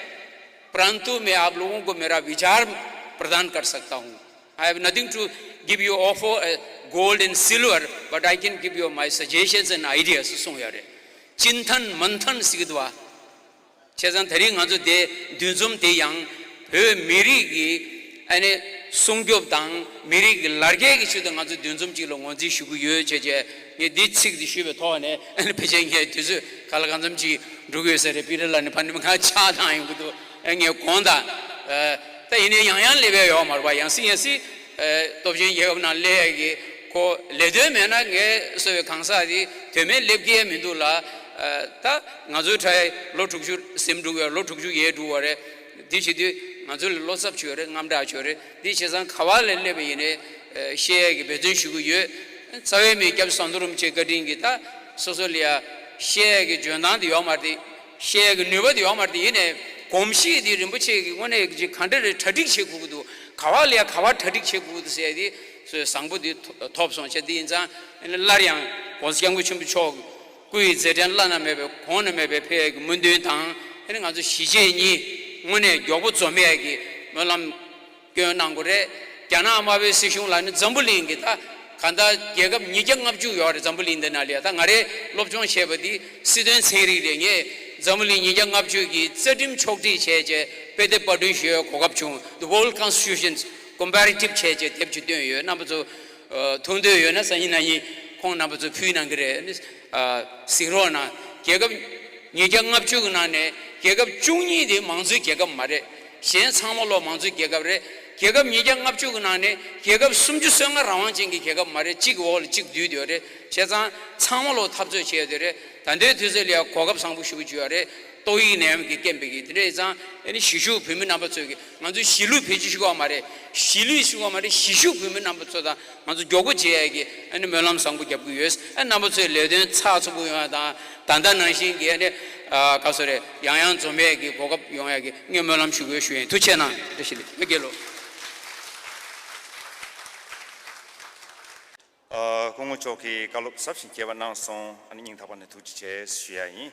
परंतु मैं आप लोगों को मेरा विचार प्रदान कर सकता हूँ। I have nothing to give you offer, uh, gold and silver, but I can give you my suggestions and ideas. གསུངས་ཡོད་རེད། चिंतन मंथन ཟེར་གྱི་འདུག་བ། བྱས་ཙང་དེ་རིང་ང་ཚོ་དེ་འདུ་འཛོམས་དེ་ཡང་བོད་མི་རིགས་ཀྱི་ཨ་ནི་སྲུང་སྐྱོབ་དང་མི་རིགས་ཀྱི་ལ་རྒྱ་གི་ཆེད་དུ་ང་ཚོ་འདུ་འཛོམས་གཅིག་ལ་ངོས་འཛིན་ཞུ་གི་ཡོད་བྱས་བྱས། ངས་འདི་ཚིག་འདི་ཞུས་པའི་ཐོག་ནས་ཨ་ནི་ཕལ་ཆེར་ངས་དུས་ཚོད་ག་ལ་གང་འཚམ་ཅིག་འགྲོ་གི་ཡོད་ས་རེད། པི་ཏྲ་ལགས་ནས་ཕ་ནི་ང་ཕྱག་བཏང་ཡོང་གི་འདུག་ཨ་ངས་དགོངས་དག་ཨ་ད་ཡིན་ནའི་ཡང་ཡང་སླེབས་ཡ་ཡོད་མ་རེད་པ། ཡང་སེ་ཡང་སེ་ཨ་སྟོབས་ཆེན་རྒྱལ་ཁབ་ནང་སླེབས་ཡ་གི་ཁོ་ལས་དོན་མེད་ན་ངས་གསོལ་བའི་གང་ཟག་དེ་དོན་མེད་སླེབས་ཀྱི་ཡ་མི་འདུག་ལ། ཨ་ད་ང་ཚོའི་ཕྲུ་གུ་ལོ་དྲུག་ཅུ་ཟིན་འགྲོ་གི་ཡོད། ལོ་དྲུག་ཅུ་ཡལ་འགྲོ་བ་རེད། འདི་བྱེད་དུས་ང་ཚོ་ལ་བློ་འཚབ་བྱོས་རེད། དངངས་སྐྲག་བྱོས་རེད། འདི་བྱས་ཙང་ག་བ་ལ་སླེབས་པ་ཡིན་ནའི་ཨ་བཤད་ཡས་ཀྱི་འབད་བརྩོན་ཞུ་གི་ཡོད། རྩ་བའི་མི་སྐྱབས་ཟམ་གདོང་རིན་པོ་ཆེ་བཀའ་དྲིན་གྱིས་ད་སོ་སོ་ལ་ཡ་བཤད་ཡས་ཀྱི་འཇོན་ཐང་དེ་ཡོད་མ་རེད། བཤད་ཡས་ཀྱི་ནུས་པ་དེ་ཡོད་མ་རེད། ཡིན་ནའི་གོམས་གཤིས་དེ་རིན་པོ་ཆེ་གིས་དངོས་གནས་ཀྱི་ག་འདྲ་རེད་གྲ་སྒྲིག་བྱེད་དགོས་ཀྱི་འདུག་ག་བ་ལ་ཡ་ག་བ་གྲ་སྒྲིག་བྱེད་དགོས་ཀྱི་འདུག་ཟེར་ཡས་དེ་སོ་སོའི་བཟང་པོ་དེ་ཐོ་ཐོབ་སོང་བྱས། དེ་ཡིན་ཙང་ཨ་ནི་སླར་ཡང་༸གོང་ས་༸སྐྱབས་མགོན་ཆེན་པོ་མཆོག་སྐུ་ཡི་མཛད་འཕྲིན་བླ་ན་མེད་པའི་གོང་ན་མེད་པའི་འཕེལ་ཡས་ཀྱི་སྨོན་འདུན་དང་། ཨ་ནི་ང་ཚོ་གཞིས་བྱེས་གཉིས་དངོས་གནས་མགྱོགས་པོ་འཛོམས་ཡས་ཀྱི་སྨོན་ལམ་སྐྱོན་གནང་དགོས་རེད། རྒྱ་ནག་དམར་པོའི་སྲིད་གཞུང་ལ་ནི་འཛམ་བུ་གླིང་གི་ད་གང་ལྟར་རྒྱལ་ཁབ་ཉིས་བརྒྱ་ལྔ་བཅུ་ཡོད་རེད། འཛམ་བུ་གླིང་འདི་ནང་ལ་ཡ། ད་ང་རས་སློབ་སྦྱོང་བྱས་པ་འདི་སྲིད་དོན་ཚན་རིག་རེད། ངས་འཛམ་བུ་གླིང་ཉིས་བརྒྱ་ལྔ་བཅུ་གི་རྩ་ཁྲིམས་ཕྱོགས་སྒྲིག་བྱས་བྱས་དཔེ་དེབ་པར་སྐྲུན་ཞུ་ཡས་གོ་སྐབས་བྱུང་། The World Constitutions Comparative བྱས་བྱས་དེབ་ཅིག་བཏོན་ཡོད། རྣམ་པ་ཚོ་ཨ་མཐོང་འདོད་ཡོད་ན་སང་ཉིན་གནངས་ཉིན་ཁོང་རྣམ་པ་ཚོ་ཕུལ་གནང་གི་རེད། ཨ་ནི་ཨ་གཟིགས་རོགས་གནང་། རྒྱལ་ཁབ་ཉིས་བརྒྱ་ལྔ་བཅུ་གི་ནང་ནས་རྒྱལ་ཁབ་བཅུ་གཉིས་དེ་མང་གཙོའི་རྒྱལ་ཁབ་མ་རེད། གཞན་ཚང་མ་ལོག་མང་གཙོའི་རྒྱལ་ཁབ་རེད། རྒྱལ་ཁབ་ཉིས་བརྒྱ་ལྔ་བཅུ་གི་ནང་ནས་རྒྱལ་ཁབ་སུམ་ཅུ་སོ་ལྔ་རང་དབང་ཅན་གྱི་རྒྱལ་ཁབ་མ་རེད། གཅིག་གི་འོག་ལ་གཅིག་འདུས་ཡོད་རེད། བྱས་ཙང་ཚང་མ་ལོག་འཐབ་རྩོད་བྱས་ཡོད་རེད། ད་ལྟའི་དུས་ཚོད་ལ་ཡ་གོ་སྐབས་བཟང་པོ་ཞེ་པོ་ཅིག་ཡོད་རེད། ཏོག་དབྱིབས་ནད་ཡམས་ཀྱི་རྐྱེན་པས་ཀྱི། དེ་འདྲ་ཡིན་ཙང་ཨ་ནི་གཞིས་བཞུགས་བོད་མི་རྣམ་པ་ཚོས་ཀྱི་ང་ཚོའི་གཞིས་ལུས་བེད་སྤྱོད་ཞུ་གི་ཡོད་མ་རེད། གཞིས་ལུས་ཞུ་གི་ཡོད་མ་རེད། གཞིས་བཞུགས་བོད་མི་རྣམ་པ་ཚོ་དང་ང་ཚོ་མགྱོགས་པོ་མཇལ་ཡས་ཀྱི་ཨ་ནི་སྨོན་ལམ་བཟང་པོ་རྒྱབ་ཀྱི་ཡོད། ཨ་རྣམ་པ་ཚོའི་ལས་དོན་ཚགས་ཚུད་པོ་ཡོང་ཡ་དང་། ད་ལྟ་ནང་བཞིན་གྱི་ཨ་ནི་ཨ་ག་ཚོད་རེད། ཡང་ཡང་འཛོམས་ཡས་ཀྱི་གོ་སྐབས་ཡོང་ཡས་ཀྱི་ངས་སྨོན་ལམ་ཞུ་དགོས་ཞུ་ཡིན། ཐུགས་རྗེ་གནང་། བཀྲ་ཤིས་བདེ་ལེགས། ཨོ་རྒྱལ་ལོ། ཨ་སྐུ་ངོ་མཆོག་གིས་བཀའ་སློབ་ཟབ་ཞིང་རྒྱས་པ་གནང་སོང་། ཨ་ནི་སྙིང་ཐག་པ་ནས་ཐུགས་རྗེ་ཆེ་ཞུ་ཡ་ཡིན།